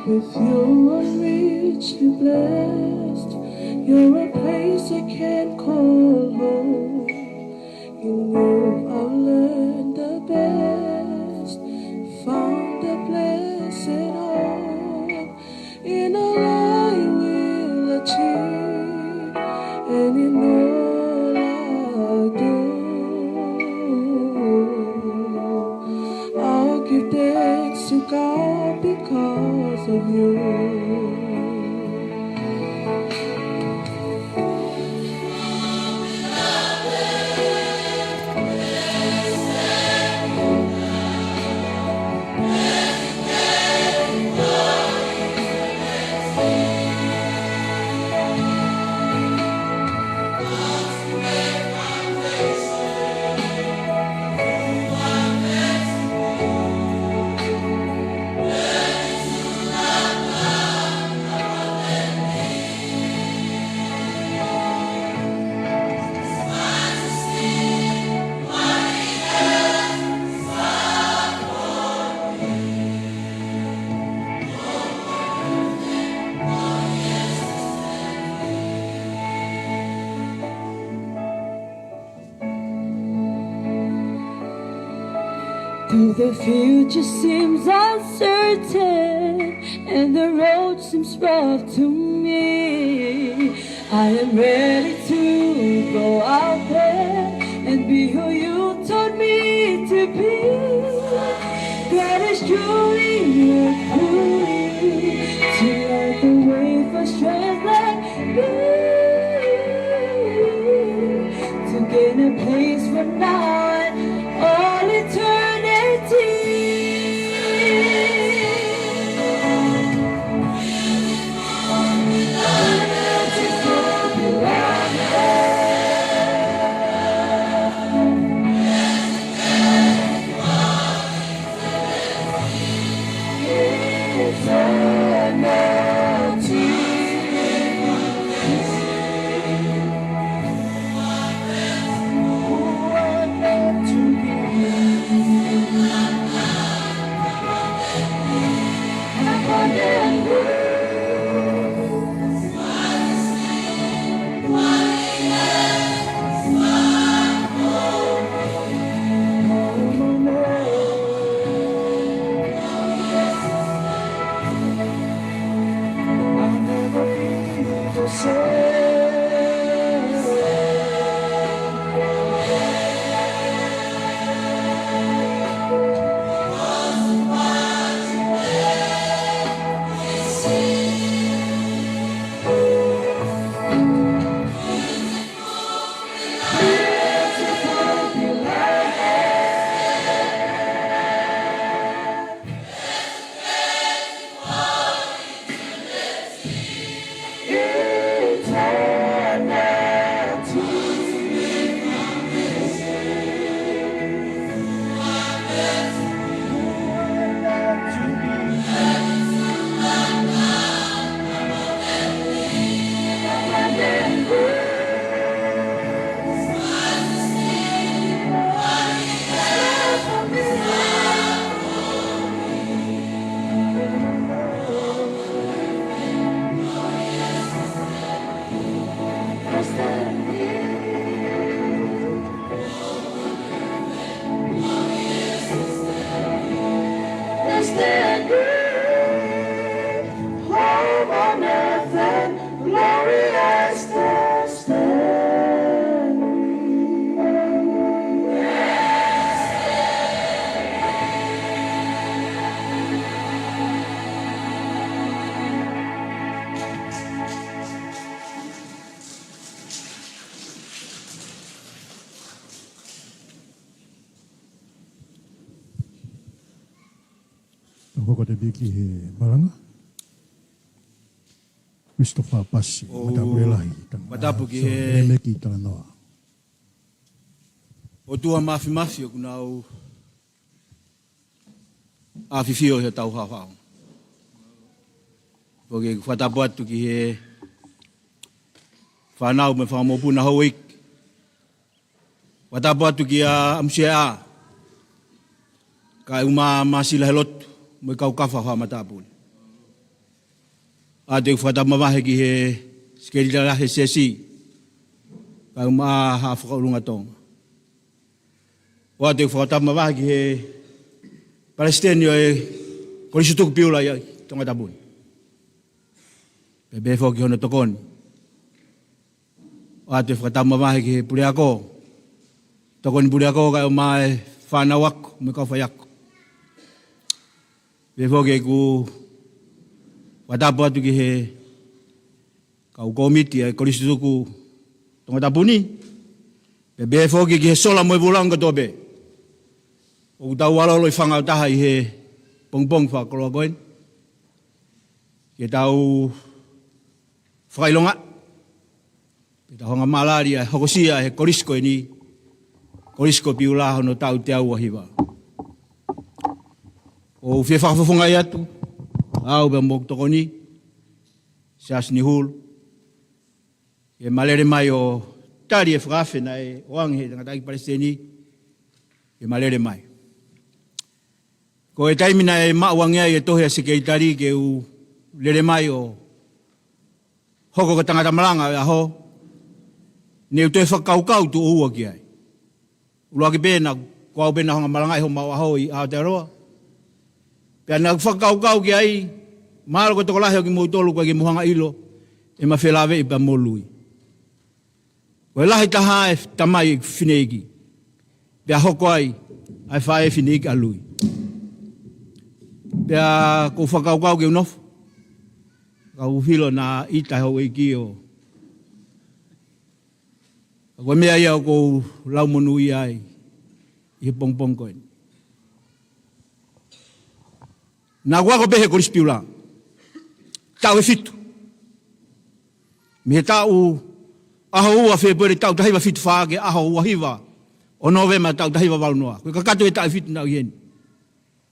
With you I'm richly blessed. You're a place I can call home. In you I've learned the best, found a blessed home. In all I will achieve, and in all I do, I'll give thanks to God because of you. Though the future seems uncertain and the road seems rough to me, I am ready to go out there and be who you told me to be. God is truly a good to light the way for strength like me, to gain a place for now and all eternity. Poko te piki he malanga. Christopher Pasi, ʻo matāpule lahi, tangata fakatapu ki he Sōleleki, Talanoa. ʻOtua Māfimafi, ʻoku nau ʻafifio he tau hawhao. Pea ʻoku ou fakatapu atu ki he fānau mo e fanga mokopuna houʻeiki. Fakatapu atu kia ʻAmusiaʻa, kae ʻumaʻā Māsila he lotu, mo e kau kafa fakamatāpule. ʻOatu ʻeku fakatapu mavahe ki he sekelitali he siasi, kae ʻumaʻā Haʻa Fakaʻulunga Tonga. ʻOatu ʻeku fakatapu mavahe ki he palesiteni ʻo e Kolisi Tutuku Piula ʻi Tongatapu ni. Pea pehē foki ki hono tokoni. ʻOatu e fakatapu mavahe ki he puleako, tokoni puleako kae ʻumaʻā e fānau ako mo e kau faiako. Pehē foki ʻeku fakatapu atu ki he kau kōmiti ʻa e Kolisi Tutuku Tongatapu ni. Pea pehē foki ki he sola mo e vūlangi kotoa pē ʻoku tau ʻalu ʻo fanga ʻo taha ʻi he pongipongi fakakoloa ko eni, ke tau fakaʻilonga, pea tau hanga ʻo mālali ʻa e hokosia ʻa e kolisi ko eni, Kolisi ko Piula, hono taʻu teau ua hiva. ʻOku ou fie fakafofongaʻi atu au pea mo hoku tokoni, Siaosi Nihulu, ke ma lele mai ʻo tali e fakaafe naʻe ʻoange he tangataʻeiki palesiteni, ke ma lele mai. Ko e taimi naʻe maʻu ange ai e tohi ʻa e sekelitali ke u lele mai ʻo hoko ko e tangata malanga ʻo e ʻaho, ne u toe fakakaukau tuʻo ua ki ai. ʻUluaki pē naʻa ku, ko au pē naʻa ku hanga ʻo malangaʻi homau ʻaho ʻi Aotearoa. Pea naʻa ku fakakaukau ki ai, mahalo ko e tokolahi ʻo kimoutolu ʻoku ʻikai ke mou hanga ʻo ʻilo ʻema felāveʻi pea mo Lui. Ko e lahi taha e tamai ʻeku fineʻeiki, pea hoko ai ʻa e faʻē fineʻeiki ʻa Lui. Pea ʻoku ou fakakaukau ke u nofo, ka u hilo naʻa ʻita e houʻeiki ʻo, ka ko e meʻa ia ʻoku ou lau monūʻia ai ʻi he pongipongi ko eni. Naʻa ku ako pē he Kolisi Piula, taʻu ʻe fitu. Mei he taʻu ʻaho ua Fēpueli taʻu taha hiva fitu fā ki he ʻaho ua hiva ʻo Nōvema taʻu taha hiva valu noa. Ko e kakato e taʻu ʻe fitu naʻa ku ʻi heni.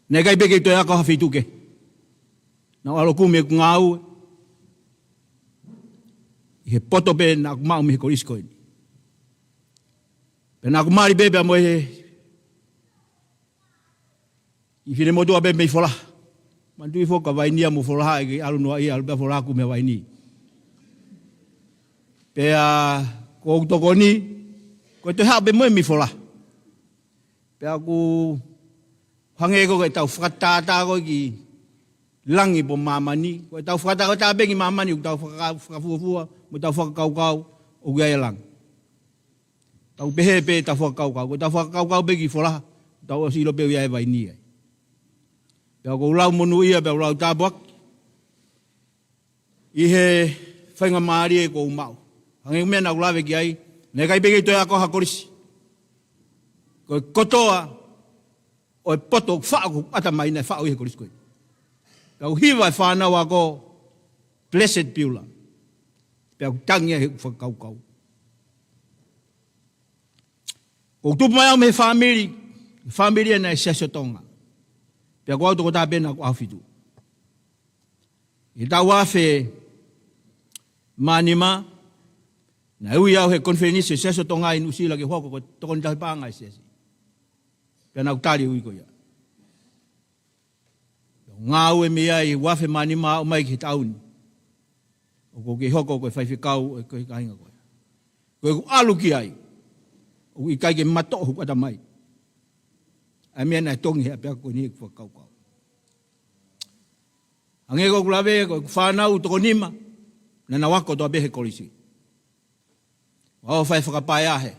Naʻe ʻikai pē ke u toe ako ha feituʻu kehe. Naʻa ku ʻalu ʻo kumi ʻeku ngāue ʻi he poto pē naʻa ku maʻu mei he kolisi ko eni. Pea naʻa ku mali pē pea mo e kiʻi finemotuʻa pē mei Folaha. Manatuʻi foki ko Vainia mo Folaha ʻikai ke ʻalu noaʻia, ʻalu pē ʻa Folaha ʻo kumi ʻa Vaini. Pea ko hoku tokoni, ko e toe haʻu pē mo ia mei Folaha. Pea ʻoku hangē ko ʻetau fakatātā ko ē ki langi pe māmani. Ko ʻetau fakatātā pē ki māmani, ʻoku tau faka-, fakafuofua mo ʻetau fakakaukau ʻoku ʻi ai e langi. Tau pehē pē ʻetau fakakaukau, ko ʻetau fakakaukau pē ki Folaha, tau ʻosi ʻilo pē ʻoku ʻi ai e Vaini ai. Pea ʻoku ou lau monūʻia, pea ʻoku ou lau tāpuaki ʻi he faingamālie kuo u maʻu. Hangē ko e meʻa naʻa ku lave ki ai, naʻe ʻikai pē ke u toe ako ha kolisi. Ko e kotoa ʻo e poto ʻoku faʻu ʻoku ʻata mai naʻe faʻu ʻi he kolisi ko ē. Pea ʻoku hiva e fānau ako, Blessed Piula. Pea ʻoku tangi ai heʻeku fakakaukau. ʻOku ou tupu mai au mei he fāmili, fāmili ʻa e Siasi ʻo Tonga. Pea ko au tokotaha pē naʻa ku ʻaho fitu. ʻI he taʻu ua afe mā nima, naʻe ui au he konifelenisi ʻo e Siasi ʻo Tonga ʻi Nuʻusila ke u hoko ko e tokoni tauhi paʻanga ʻo e Siasi. Pea naʻa ku tali e ui ko ia. Pea u ngāue mei ai ua afe mā nima ʻo aʻu mai ki he taʻu ni. ʻOku ou kei hoko ko e faifekau ʻo e kāinga ko ē. Ko ʻeku ʻalu ki ai, ʻoku ʻikai ke matoʻo hoku ʻatamai ʻa e meʻa naʻe tongi he ʻapiako ko eni heʻeku fakakaukau. Hangē ko ʻeku lave, ko ʻeku fānau ʻe toko nima naʻa nau ako kotoa pē he kolisi. ʻO fai fakapaeahe.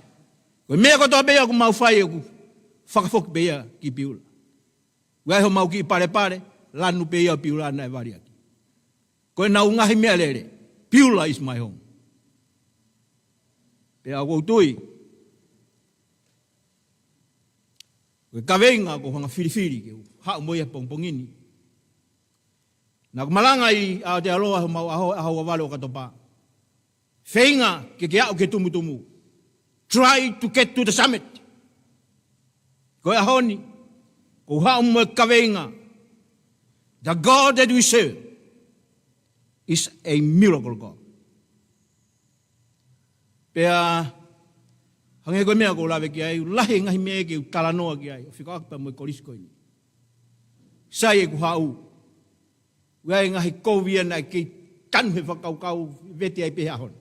Ko e meʻa kotoa pē ia ʻoku mau fai ʻoku fakafoki pē ia ki Piula. ʻOku ʻi ai homau kiʻi palepale, lanu pē ia ʻo Piula naʻe valiaki. Ko ʻenau ngaahi meʻalele, Piula is my home. Pea ʻoku ou tui, ko e kaveinga ʻoku ou hanga ʻo filifili ke u haʻu mo ia he pongipongi ni, Naʻa ku malanga ʻi Aotearoa he mau ʻaho, ʻaho ua valu ʻo ʻOkatopa. Feinga ke ke aʻu ki he tumutumu. Try to get to the summit. Ko e ʻaho ni, ʻoku ou haʻu mo e kaveinga. The God that we serve is a miracle God. Pea, hangē ko e meʻa ʻoku ou lave ki ai, ʻoku lahi e ngaahi meʻa ke u talanoa ki ai, ʻo fekauʻaki pea mo e kolisi ko eni. Sai ʻeku haʻu, ʻoku ʻi ai e ngaahi kovi ia naʻe kei tanu he fakakaukau vete ai pē he ʻaho ni.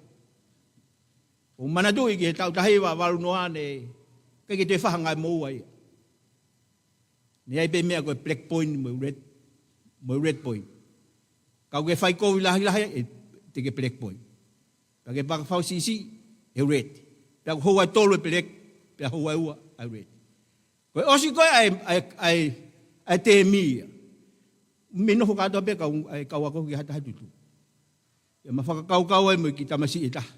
ʻOku ou manatuʻi ki he taʻu taha hiva valu noa ne, ʻikai ke toe fai ha ngāue moʻua ia. Ne ʻi ai pē meʻa ko e black point mo e red, mo e red point. Ka ʻoku ke fai kovi lahilahi, ʻe, te ke black point. Pea ke paka fau siʻisiʻi, ʻe red. Pea ʻoku houa ʻe tolu ʻe black, pea houa ʻe ua ʻe red. Ko e ʻosi ko ē ʻa e, ʻa e, ʻa e, ʻa e tēmi ia. Mei nofo kātoa pē kau, ʻa e kau ako ki ha taha tutu. ʻE ma fakakaukau ai mo e kiʻi tamasiʻi ʻe taha.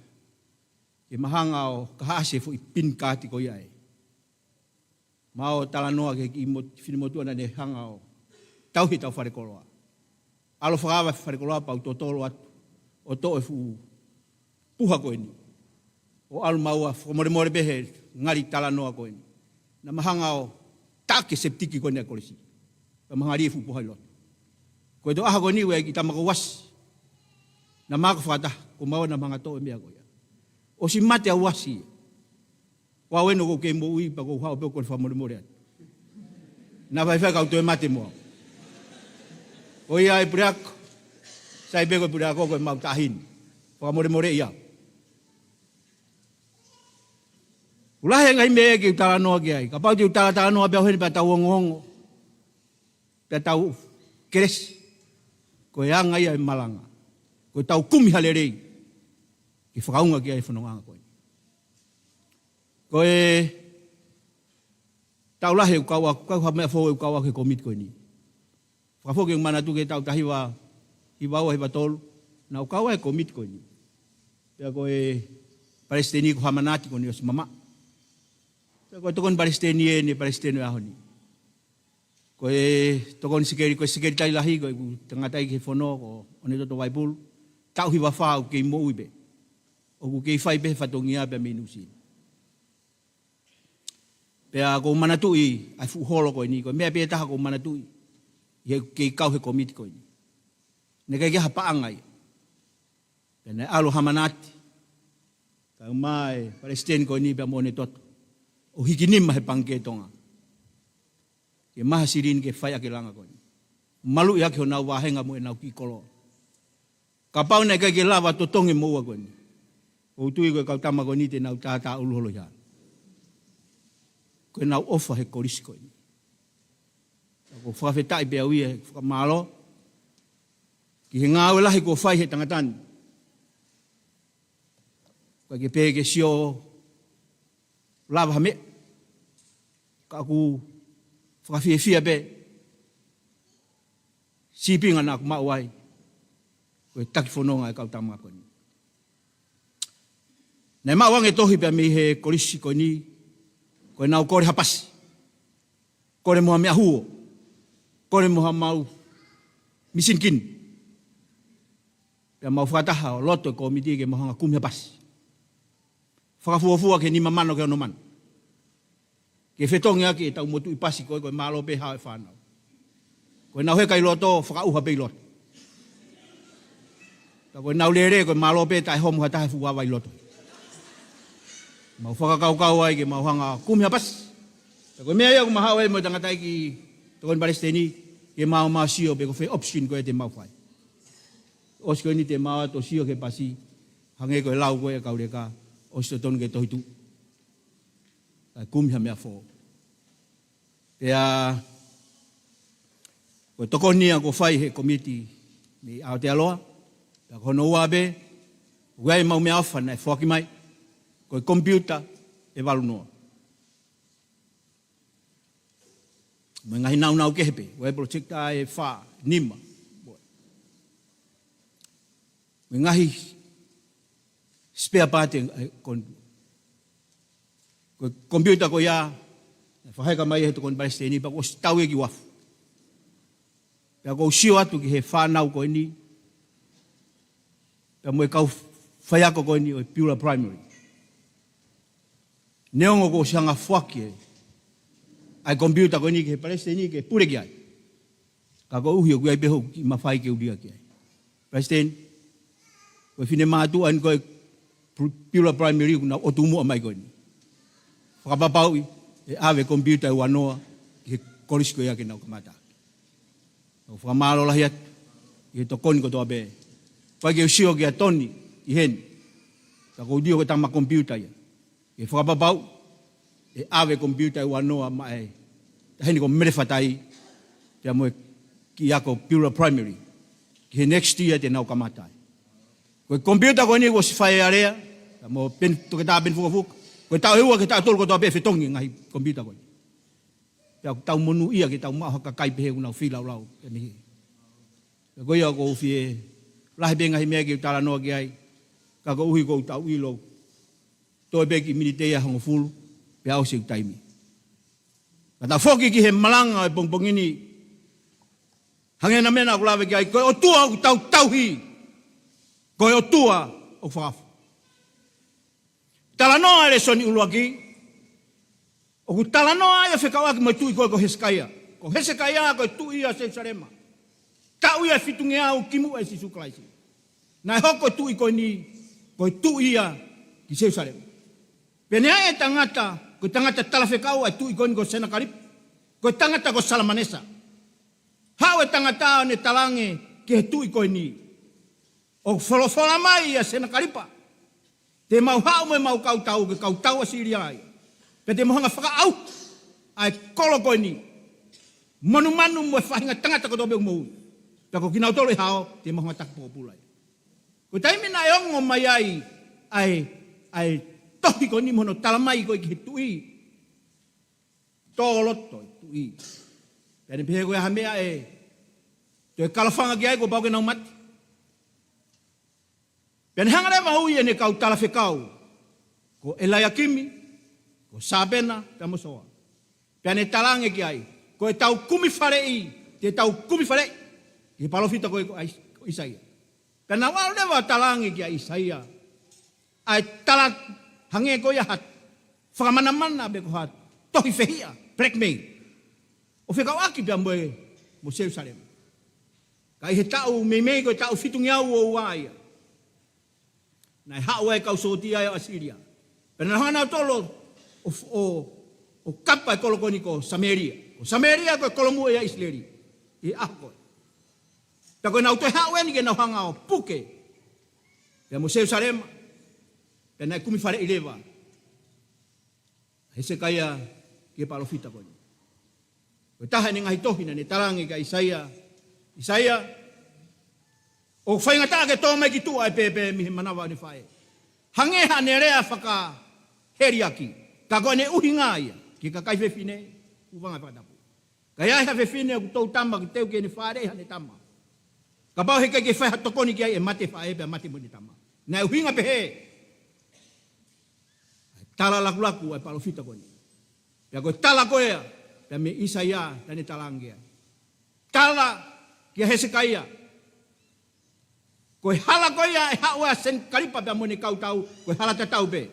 Ke ma hanga ʻo kahaʻasi e foʻi pin kaati ko ia ē. Ma ō ʻo talanoa ki he kiʻi mo-, finemotuʻa naʻa ne hanga ʻo tauhi ʻetau falekoloa. ʻAlu ʻo fakaava e falekoloa pea u totolo atu ʻo toʻo e fuʻu puha ko eni. ʻO ʻalu maua fakamolemole pē he ngali talanoa ko eni. Naʻa ma hanga ʻo taʻaki e septic ko eni ʻa e kolisi. Pea ma hanga ʻo lī e fuʻu puha ʻi loto. Ko e toʻaha ko eni ʻoku ʻi ai e kiʻi tama ko Uasi. Naʻa ma ako fakataha, ko maua naʻa ma hanga ʻo toʻo e meʻa ko ia. ʻOsi mate ʻa Uasi ia. Ko au eni ʻoku ou kei moʻui pea ʻoku ou haʻu pē ʻo kole fakamolemole atu. Naʻa faifai kau toe mate mo au. Ko ia ʻa e puleako. Sai pē ko e puleako ko e mau taʻahine. Fakamolemoleʻi au. ʻOku lahi e ngaahi meʻa ke u talanoa ki ai. Kapau te u talatalanoa pē au heni pea tau ongoongo. Pea tau kelesi. Ko e anga ia e malanga. Ko e tau kumi ha lelei. Ke fakaunga ki ai e fonongaʻanga ko eni. Ko e taʻu lahi ʻeku kau ʻaku, ʻikai ha meʻa foʻou ʻeku kau ʻaku he komiti ko eni. Fakafoki ʻeku manatu ki he taʻu taha hiva, hiva ua hiva tolu, naʻa ku kau ai he komiti ko eni. Pea ko e palesiteni ko Hamanati ko eni ʻosi mamaʻo. Pea ko e tokoni palesiteni eni, palesiteni ʻo e ʻaho ni. Ko e tokoni sekeli-, ko e sekelitali lahi, ko ʻeku tangataʻeiki he fono, ko ʻOnetoto Vaipulu, taʻu hiva fā ʻoku kei moʻui pē. ʻOku kei fai pē he fatongia pē mei Nuʻusila. Pea ʻoku ou manatuʻi ʻa e fuʻu holo ko eni, ko e meʻa pē ʻe taha ʻoku ou manatuʻi, ʻi heʻeku kei kau he komiti ko eni. Naʻe ʻikai ke ʻi ai ha paʻanga ia. Pea naʻe ʻalu ʻa Hamanati, kae ʻumaʻā e palesiteni ko eni pea mo ʻOnetoto. ʻO hiki nima he Pangikē Tonga. Ke maʻu ha silini ke fai ʻaki e langa ko eni. Maluʻi ʻaki honau vāhenga mo ʻenau kiʻi koloa. Kapau naʻe ʻikai ke lava totongi e moʻua ko eni. ʻOku ou tui ko e kau tama ko eni te nau tātāʻulu holo ia. Ko ʻenau ʻofa he kolisi ko eni. ʻOku ou fakafetaʻi pē au ia he fakamālō. Ki he ngāue lahi kuo fai he tangata ni. ʻIkai ke pehē ke sio lava ha meʻa. Ka ʻoku fakafiefia pē. Sīpinga naʻa ku maʻu ai. Ko e taki fononga e kau tama ko eni. Naʻe maʻu ange tohi pea mei he kolisi ko eni. Ko ʻenau kole ha pasi. Kole mo ha meʻa huo. Kole mo ha mau misini kini. Pea mau fakataha ʻo loto e komiti ke mau hanga ʻo kumi ha pasi. Fakafuofua ki he nima mano ki he ono mano. Ke fetongi ʻaki ʻetau motuʻi pasi ko ē, ko e mālō pē hao e fānau. Ko ʻenau heka ʻi loto, fakaʻuha pē ʻi loto. Ka ko ʻenau lele, ko e mālō pē taʻe homo ha taha e fuʻu ava ʻi loto. Mau fakakaukau ai ke mau hanga ʻo kumi ha pasi. Ka ko e meʻa ia ʻoku ma haʻu ai mo e tangataʻeiki tokoni palesiteni, ke mau maʻu sio pe ko fē option ko ē te mau fai. ʻOsi ko eni te mau ō atu ʻo sio ki he pasi, hangē ko e lau ko ē ʻa e kau leka, ʻosi totonu ke tohi tuʻu. Kae kumi ha meʻa foʻou. Pea, ko e tokoni ia kuo fai he komiti mei Aotearoa, pea ko hono ua pē, ʻoku ʻi ai e mau meʻaʻofa naʻe foaki mai, ko e komipiuta ʻe valu noa. Mo e ngaahi nāunau kehe pē, ʻoku ʻi ai e projector ʻe fā, nima. Mo e ngaahi spare part ʻe, ʻe, kon-, ko e komipiuta ko ia, fakaheka mai ʻe he tokoni palesiteni pea kuo ʻosi tau ia ki uafu. Pea ʻoku ou sio atu ki he fānau ko eni, pea mo e kau faiako ko eni ʻo e Piula Primary. Neongo kuo ʻosi hanga foaki ʻa e computer ko eni ki he palesiteni ke pule ki ai, ka koeʻuhi ʻoku ʻi ai pē hoku kiʻi mafai ke u lia ki ai. Palesiteni, ko e finemātuʻa eni ko e Piula Primary ʻoku nau ʻotu muʻa mai ko eni. Fakapapauʻi ʻe ʻave computer ʻe uanoa ki he kolisi ko ia ke nau kamata. ʻOku ou fakamālō lahi atu ʻi he tokoni kotoa pē. Pea ke u sio kia Toni ʻi heni, ka ʻoku ou sio ko e tama computer ia. Ke fakapapauʻi ʻe ʻave computer ʻe uanoa maʻa e taʻahine ko Mele Fatai, pea mo e kiʻi ako Piula Primary, ki he next year te nau kamata ai. Ko e computer ko eni kuo ʻosi fai e alea, pea mo Peni, Toketā Peni Fukafuka, ko e taʻu ʻe ua ki he taʻu ʻe tolu kotoa pē ʻe fetongi e ngaahi computer ko eni. Pea ʻoku tau monūʻia ke tau maʻu ha kakai pehē ʻoku nau feilaulau pē mei hē. Pea ko ia ʻoku ou fie lahi pē ngaahi meʻa ke u talanoa ki ai, ka koeʻuhi ʻoku tau ʻilo toe pē kiʻi miniti ia ʻe hongofulu pea ʻosi ʻeku taimi. Ka tau foki ki he malanga ʻo e pongipongi ni, hangē ko e meʻa naʻa ku lave ki ai, ko e ʻOtua ʻoku tau tauhi, ko e ʻOtua ʻoku fakaofo. Talanoa e lēsoni ʻuluaki, ʻoku talanoa ai ʻo fekauʻaki mo e tuʻi ko ē ko Hesekaia. Ko Hesekaia ko e tuʻi ʻa Selusalema, taʻu ia ʻe fitungeau kimuʻa ʻia Sīsū Kalaisi. Naʻe hoko e tuʻi ko eni ko e tuʻi ia ki Selusalema. Pea naʻe ʻi ai e tangata, ko e tangata talafekau ʻa e tuʻi ko eni ko Senakalipa, ko e tangata ko Salamanesa. Haʻu e tangata ʻo ne talaange ki he tuʻi ko eni, ʻoku folofola mai ʻa Senakalipa, te mau haʻu mo ʻemau kau tau, ko e kau tau ʻAsīlia ia, pea te mau hanga ʻo fakaʻauha ʻa e kolo ko eni, monumanu mo e faʻahinga tangata kotoa pē ʻoku moʻui, pea ko kinautolu ʻe hao, te mau hanga ʻo taki pōpula ia. Ko e taimi naʻe ongo mai ai ʻa e, ʻa e tohi ko eni mo hono tala mai ko ē ki he tuʻi, tō loto e tuʻi. Pea ne pehē ko e hā e meʻa ʻe toe kalafanga ki ai, kuo pau ke nau mate. Pea ne hanga leva ʻo ui ʻene kau talafekau, ko ʻElaiakimi, ko Sāpena, pea mo Soa. Pea ne talaange ki ai, ko ʻetau kumi faleʻi, te tau kumi faleʻi ki he palōfita ko ē ko ʻAis-, ko ʻIsaia. Pea nau ō leva ʻo talaange kia ʻIsaia ʻa e tala hangē ko ia ha fakamanamana pe ko ha tohi fehiʻa, blackmail, ʻo fekauʻaki pea mo e, mo Selusalema. Ka ʻi he taʻu meimei ko e taʻu fitungeau ua ua ia, naʻe haʻu ai e kau sōtia ia ʻo ʻAsīlia. Pea naʻa nau hanga nautolu ʻo, ʻo, ʻo kapa e kolo ko eni ko Samēlia. Ko Samēlia ko e kolomuʻa ia ʻo ʻIsileli ʻi he ʻaho ko ē. Pea ko ʻenau toe haʻu eni ke nau hanga ʻo puke pea mo Selusalema, pea naʻe kumi faleʻi leva ʻa Hesekaia ki he palōfita ko eni. Ko e taha ʻene ngaahi tohi naʻa ne talaange kia ʻIsaia, ʻIsaia, ʻoku faingataʻa ke tō mai ki tuʻa ʻa e pēpē mei he manava ʻo ʻene faʻē. Hangē haʻane lea fakaheliaki, ka ko ʻene ʻuhinga ia ki he kakai fefine, hūfanga he fakatapu. Ka ʻi ai ha fefine ʻoku tō tama ke teu ki heʻene fāʻeleʻi haʻane tama, kapau he ʻikai ke fai ha tokoni ki ai, ʻe mate e faʻē pea mate mo ʻene tama. Naʻe ʻuhinga pehē ʻa e tala lakulaku ʻa e palōfita ko eni. Pea ko e tala ko ia pea mei ʻIsaia, naʻa ne talaange ai, tala kia Hesekaia, ko e hala ko ia ʻe haʻu ai ʻa Senakalipa pea mo ʻene kau tau, ko e hala tatau pē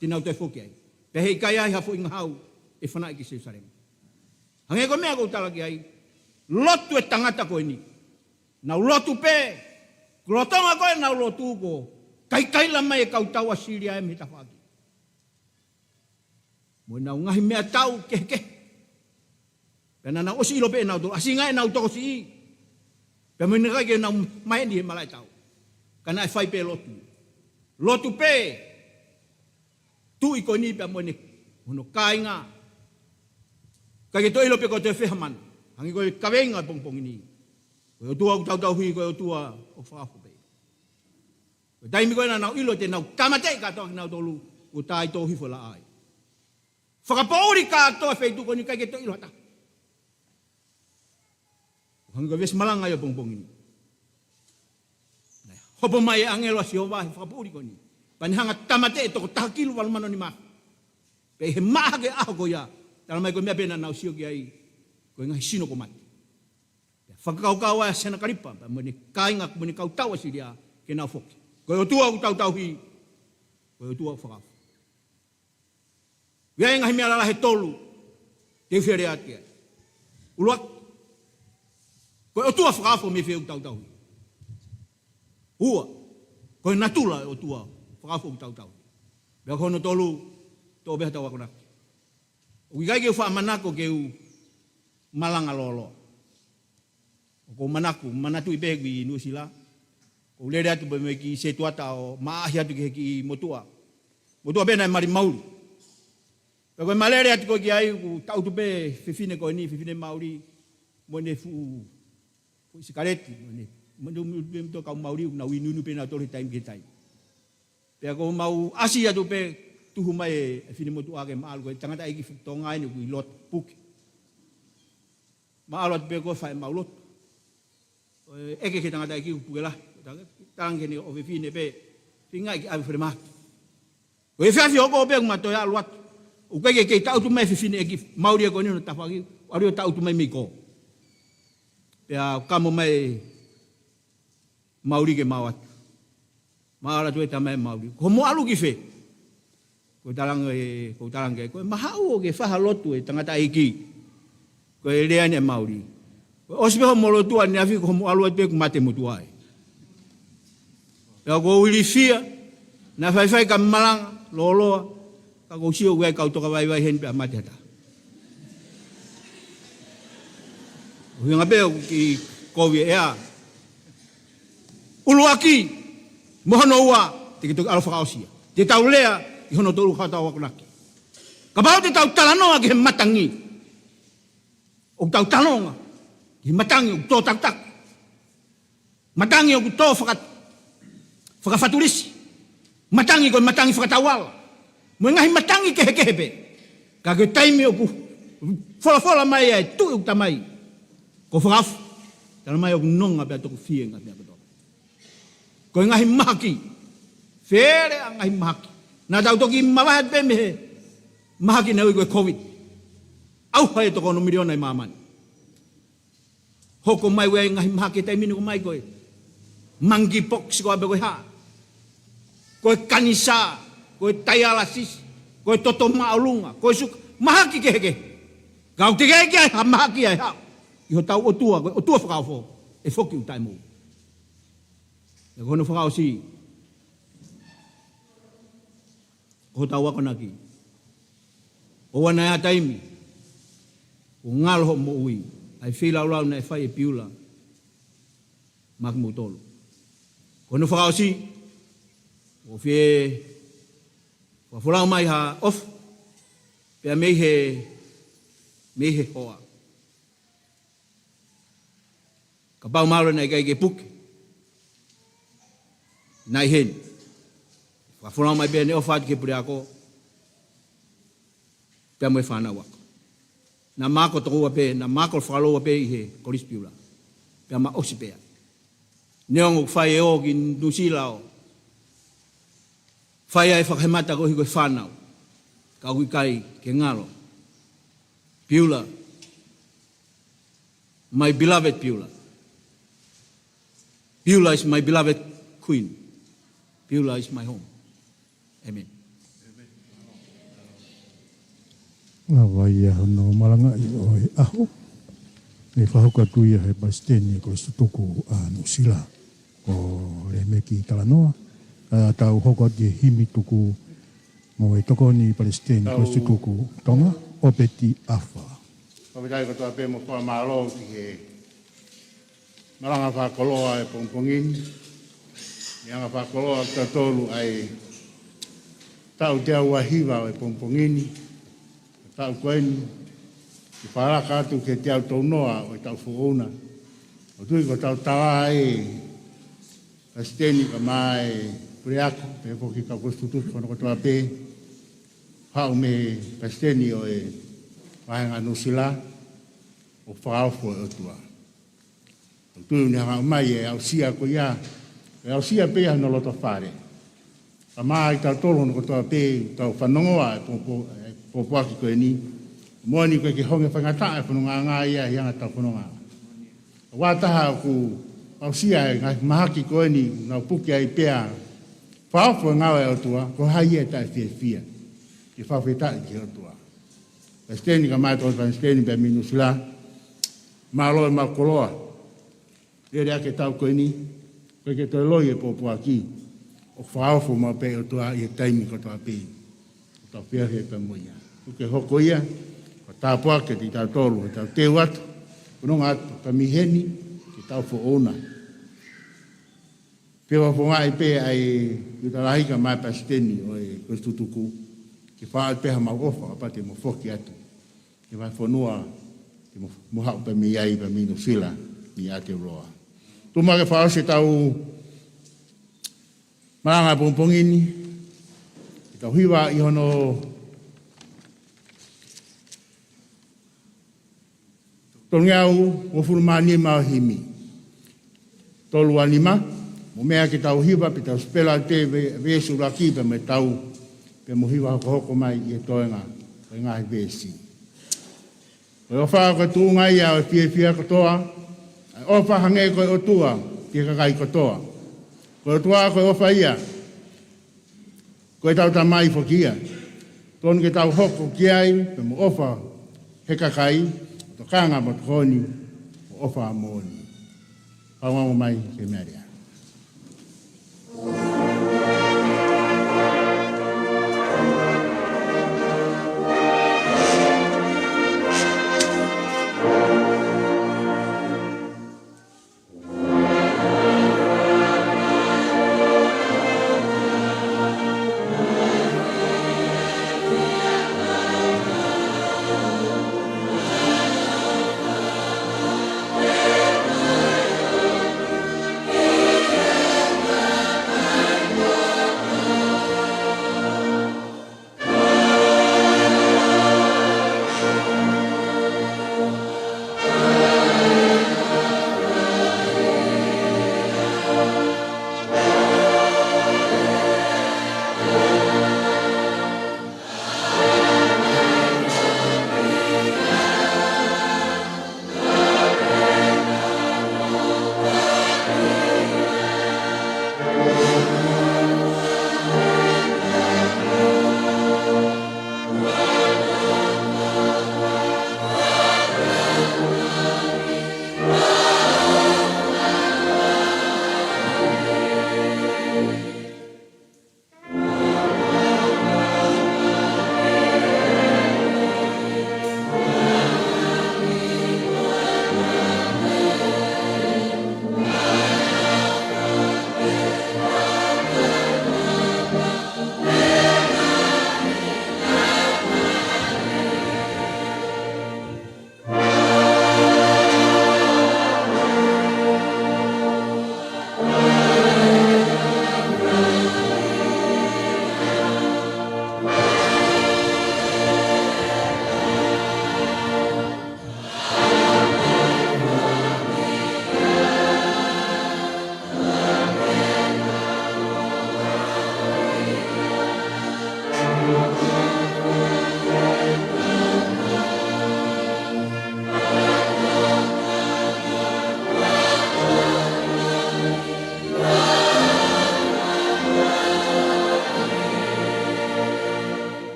te nau toe foki ai. Pea heʻikai ai ha foʻi ngahau ʻe fanaʻi ki Selusalema. Hangē ko e meʻa kuo u tala ki ai, lotu e tangata ko eni. Nau lotu pē, ko e lolotonga ko ē ʻenau lotu kuo kaikaila mai e kau tau ʻAsīlia ia mei he tafaʻaki mo ʻenau ngaahi meʻatau kehekehe. Pea naʻa nau ʻosi ʻilo pē ʻe nautolu, ʻasi ngai ʻenau tokosiʻi, pea mo e ʻikai ke nau maheni he malaʻe tau. Ka naʻe fai pē lotu. Lotu pē tuʻi ko eni pea mo ʻene, hono kāinga. ʻIkai ke toe ʻilo pe ko e toe fē ha mana. Hangē ko e kaveinga ʻo e pongipongi ni, ko e ʻOtua ʻoku tau tauhi, ko e ʻOtua ʻoku fakaofo pē. Ko e taimi ko ē naʻa nau ʻilo te nau tāmateʻi kātoa kinautolu, kuo tā ʻi tō hifo e laʻā. Fakapoʻuli kātoa e feituʻu ko eni, ʻikai ke toe ʻilo ha taha. Hangē ko e veesi malanga ia ʻo e pongipongi ni. Naʻe hopo mai e ʻāngelo ʻa Sihova he fakapoʻuli ko eni, pea ne hanga ʻo tāmateʻi e toko taha kilu valu mano nima afe. Pea ʻi he maʻa hake e ʻaho ko ia, tala mai ko e meʻa pē naʻa nau sio ki ai, ko e ngaahi sino kuo mate. Pea fakakaukau ʻa Senakalipa, pea mo ʻene kāinga, mo ʻene kau tau ʻa Sīlia, ke nau foki. Ko e ʻOtua ʻoku tau tauhi, ko e ʻOtua ʻoku fakaofo. ʻI ai e ngaahi meʻa lalahi ʻe tolu te u fie lea atu ki ai. ʻUluaki, ko e ʻOtua fakaofo mei fē ʻoku tau tauhi? Ua, ko e natula ʻo e ʻOtua fakaofo ʻoku tau tauhi. Pea ko hono tolu, toʻo pē haʻatau akonaki. ʻOku ʻikai ke u faʻa manako ke u malanga lōloa. ʻOku ou manako, manatuʻi pē ʻi Nuʻusila. ʻOku ou lele atu pē mei he kiʻi setuata ʻo maʻahi atu ki he kiʻi motuʻa. Motuʻa pē naʻe mali mauli. Pea ko e malele atu ko ē ki ai, ʻoku tangutu pē fefine ko eni, fefine mauli, mo ʻene fuʻu, fuʻu sikaleti, mo ʻene, mo ʻene, mo ʻene, mo ʻene kau mauli, ʻoku nau inuinu pē nautolu he taimi ki he taimi. Pea ko ʻemau ʻasi atu pē, tuhu mai e, e fefine motuʻa ke maʻalu, ko e tangataʻeiki Tonga eni ʻoku ʻi loto, puke. Maʻalu atu pē ko e fai ʻemau lotu. ʻO ʻeke ki he tangataʻeiki ʻoku puke lahi. Tala ange ki heʻene ʻofefine pē, feinga ke ʻave falemahaki. Ko e efiafi hoko pē ʻoku ma toe ʻalu atu. ʻOku ʻikai ke kei tangutu mai e fefine ʻeiki mauli ko eni hono tafaʻaki, ʻalu ʻo tangutu mai mei ko. Pea kamo mai mauli ke mau atu. Maʻalu atu e tama e mauli. Ko hoʻomo ʻalu ki fē? Ko e tala ange, ko e tala ange, ko e mahaʻu ʻo ke fai ha lotu e tangataʻeiki. Ko e lea eni e mauli. Ko e ʻosi pē hoʻomo lotu ʻaneafi ko hoʻomo ʻalu atu pē ʻoku mate motuʻa ē. Pea ʻoku ou ilifia, naʻe faifai ka malanga lōloa, ka ʻoku ou sio ʻoku ʻi ai e kau toka vaivai heni pea mate ha taha. ʻUhinga pē ʻoku kiʻi kovi e ʻea. ʻUluaki, mo hono ua, te ke toki ʻalu ʻo fakaʻosi ia. Te tau lea ʻi hono tolu haʻatau akonaki. Kapau te tau talanoa ki he matangi ʻoku tau talanoa ki he matangi ʻoku tō takutaku. Matangi ʻoku tō faka-, fakafatulisi. Matangi ko e matangi fakatauala. Mo e ngaahi matangi kehekehe pē. Ka ko e taimi ʻoku folafola mai ai e Tuʻi ʻoku ta mai, ko e fakaofo. Tala mai ʻoku nonga pea toki fie ngaahi meʻa kotoa. Ko e ngaahi mahaki. Fele ʻa e ngaahi mahaki. Naʻa tau toki mavahe atu pē mei he mahaki naʻe ui ko e Covid. ʻAuha e toko ono miliona ʻi māmani. Hoko mai ʻa e ngaahi mahaki he taimi ni ko ē mai ko e monkeypox ko ā pē ko e hā. Ko e kanisā, ko e taialasisi, ko e toto māʻolunga, ko e suka, mahaki kehekehe. Ka ʻoku teʻeki ai ha mahaki ʻe haʻu ʻi hotau ʻOtua, ko e ʻOtua fakaofo, ʻe foki ʻo taʻemou. Pea ko hono fakaʻosi, ko hotau akonaki. ʻOua naʻa ʻi ai ha taimi ʻoku ngalo hoʻo moʻui, ʻa e feilaulau naʻe fai ʻe Piula maʻa kimoutolu. Ko hono fakaʻosi, ʻoku ou fie fakafolau mai ha ʻofa, pea mei he, mei he hoa. Kapau mahalo naʻe ʻikai ke puke, naʻe ʻi heni. Fakafolau mai pē ʻene ʻofa atu ki he puleako, pea mo e fānau ako. Naʻa ma ako tokoua pē, naʻa ma ako fakalou pē ʻi he Kolisi Piula. Pea ma ʻosi pē ai. Neongo ʻoku fai e ō ki Nuʻusila ʻo fai ai e fakahemata koeʻuhi ko e fānau. Ka ʻoku ʻikai ke ngalo. Piula, my beloved Piula. Piula is my beloved queen. Piula is my home. ʻĒmeni. Lava ia hono malangaʻi ʻo e ʻaho. Ne fakahoko atu ia ʻe he Palesiteni Kolisi Tutuku ʻa Nuʻusila, ko Lēmeki Talanoa. Ka tau hoko atu ki he himi tuku mo e Tokoni Palesiteni Kolisi Tutuku Tonga, ʻŌpeti ʻAfa. Fakafetaʻi kotoa pē mo fakamālō ki he malanga fakakoloa e pongipongi ni. Malanga fakakoloa kitautolu ʻa e taʻu teau ua hiva ʻo e pongipongi ni. Taʻu ko eni, ke fakalaka atu ki he teau tolu noa ʻo e taʻu foʻou na. ʻOku ou tui ko hotau tala ʻa e Palesiteni kae ʻumaʻā e puleako, pehē foki ki he kau Kolisi Tutuku hono kotoa pē. Haʻu mei he Palesiteni ʻo e Vahenga Nuʻusila, ʻoku fakaofo e ʻOtua. ʻOku ou tui ʻoku ne hanga mai e aʻusia ko ia, e aʻusia pē ia hono loto fale. Kae ʻumaʻā kitautolu hono kotoa pē, tau fanongoa e pōpō-, e pōpoaki ko eni. Moʻoni ʻoku ʻikai ke hangē faingataʻa e fononga ia ʻi he anga ʻetau fononga. Ua taha ʻoku aʻusia e ngaahi mahaki ko eni, nau puke ai pea fakaofo e ngāue ʻa e ʻOtua, ko hai ia ʻe taʻefiefia ke fakafetaʻi ki he ʻOtua. Palesiteni, kae ʻumaʻā e Palesiteni pea mei Nuʻusila, mālō e maʻu koloa. Lele ake e taʻu ko eni, ʻoku ʻikai ke toe loi e pōpoaki, ʻoku fakaofo maʻu pē e ʻOtua ʻi he taimi kotoa pē. Tau fiefia pē mo ia. ʻOku ke hoko ia ko e tāpuaki kiate kitautolu, ʻetau teu atu, fononga atu pē mei heni ki he taʻu foʻou na. Pea fakafofongaʻi pē ʻa e Uta Lahi kae ʻumaʻā e Palesiteni ʻo e Kolisi Tutuku, ke fai pē haʻamau ʻofa, kapau te mou foki atu ki he vahefonua te mou, mou haʻu pē mei ai, pea mei Nuʻusila, mei Aotearoa. Tuku muʻa ke fakaʻosi ʻetau malanga pongipongi ni, ke tau hiva ʻi hono tolungeau uofulu mā nima ʻo e himi. Tolu ua nima, mou meʻa ke tau hiva, pea tau sipela atu e ve-, veesi ʻuluaki pea mo e tau, pea mou hiva hokohoko mai ʻi he toenga ʻo e ngaahi veesi. Ko e ʻofa ko e tuʻunga ia ʻo e fiefia kotoa, ʻa e ʻofa hangē ko e ʻOtua ki he kakai kotoa. Ko e ʻOtua ko e ʻofa ia, ko ʻetau Tamai foki ia. Tonu ke tau hoko ki ai pea mo ʻofa he kakai, tokanga mo tokoni, mo ʻofa moʻoni. Fakaongo mai ki he meʻa lea.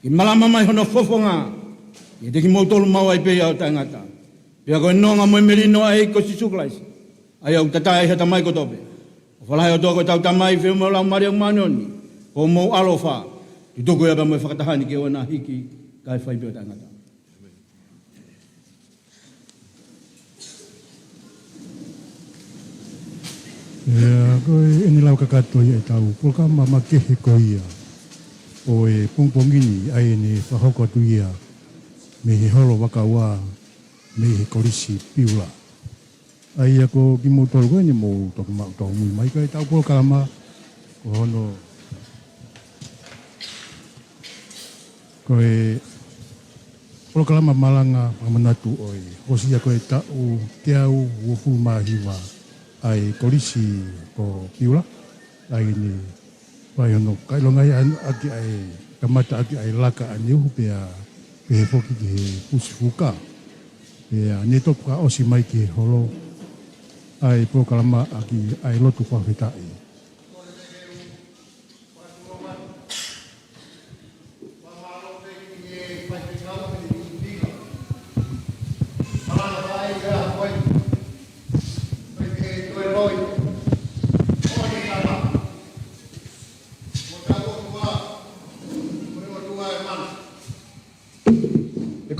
Ke malama mai hono fofonga, ʻiate kimoutolu maʻu ai pē ʻa e ʻaho taʻengata. Pea ko e nonga mo e melino ʻa e ʻEiki ko Sīsū Kalaisi, ʻa ia ʻoku tata ai ha tamai kotoa pē, ʻofa lahi ʻa e ʻOtua ko hotau Tamai, feohi mo e Laumālie Māʻoniʻoni, ko homou ʻaloʻofa, tutuku ia pea mo e fakataha ni ke ʻoua naʻa hiki, kae fai pē ʻo taʻengata. ʻIo, ko ʻeni lau kakato ia ʻetau polokalama makehe ko ia ʻo e pongipongi ni, ʻa ia ʻoku fakahoko atu ia mei he holo Vakaua, mei he Kolisi Piula. ʻA ia ko kimoutolu ko ʻeni ʻoku mou toki maʻu tau mui mai, ko ʻetau polokalama, ko hono, ko e polokalama malanga fakamanatu ʻo e hoosi ia ko e taʻu teau uofulu mā hiva ʻa e Kolisi ko Piula, ʻa ia ʻoku fai hono kailonga ia ʻaki ʻa e, kamata ʻaki ʻa e laka ʻaneuhu pea pehē foki ki he pusi fuka. Pea ne toki fakaʻosi mai ki he holo ʻa e polokalama ʻaki ʻa e lotu fakafetaʻi.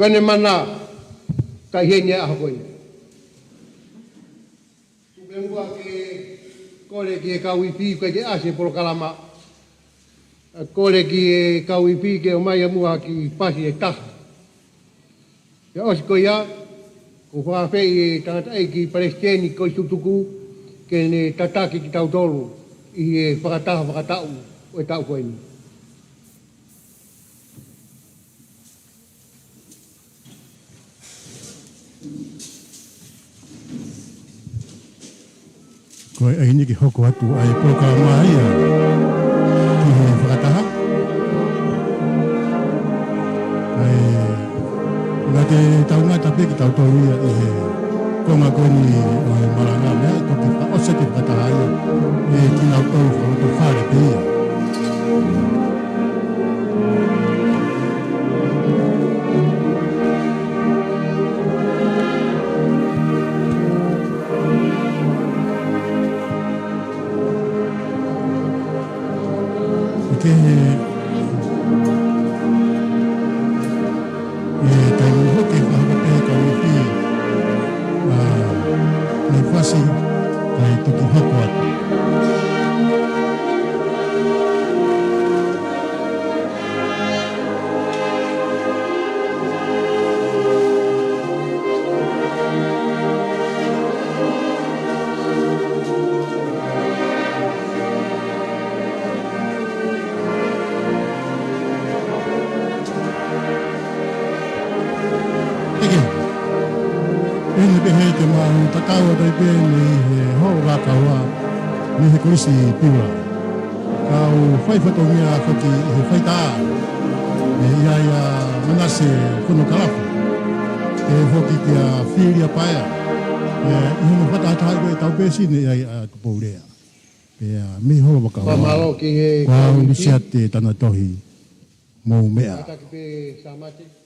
Ko ʻene mana, ka ʻi heni ʻa e ʻaho ko ē. Tuku muʻa ke kole ki he kau ipi, ʻikai ke ʻasi he polokalama. Kole ki he kau ipi ke ʻomai ʻa muʻa ha kiʻi pasi ʻe taha. Pea ʻosi ko ia, ʻoku ou fakaafeʻi e tangataʻeiki palesiteni ko e tutuku, ke ne tataki kitautolu ʻi he fakataha fakataʻu ʻo e taʻu ko ʻeni. Ko e ʻai ni ke hoko atu ʻa e polokalama ia ki he fakataha. ʻA ia, ʻoku tau ngata pē kitautolu ia ʻi he konga ko ʻeni ʻo e malanga, meʻa ʻe toki fakaʻosi ʻaki e fakataha ia ʻe kinautolu fakaloto fale pē ia. Ke he, ʻe taimi hoke ka hoko pē ka ufi, ʻa, ne fasi, kae toki hoko atu. ʻEke. ʻEne pehē te mau tatau atu ai pē mei he holo Vakaua, mei he Kolisi Piula. Kau fai fatongia foki he faitā. ʻE ʻi ai ʻa Manase Fonokalafi. Te foki kia Filia Paea. ʻE ʻi hono fakataha ko e tau pēsine ʻi ai ʻa Tupoulea. Pea mei holo Vakaua. Fakamālō ki he kau Lisiate Tanatohi. Mou meʻa. Kātaki pē Sāmate.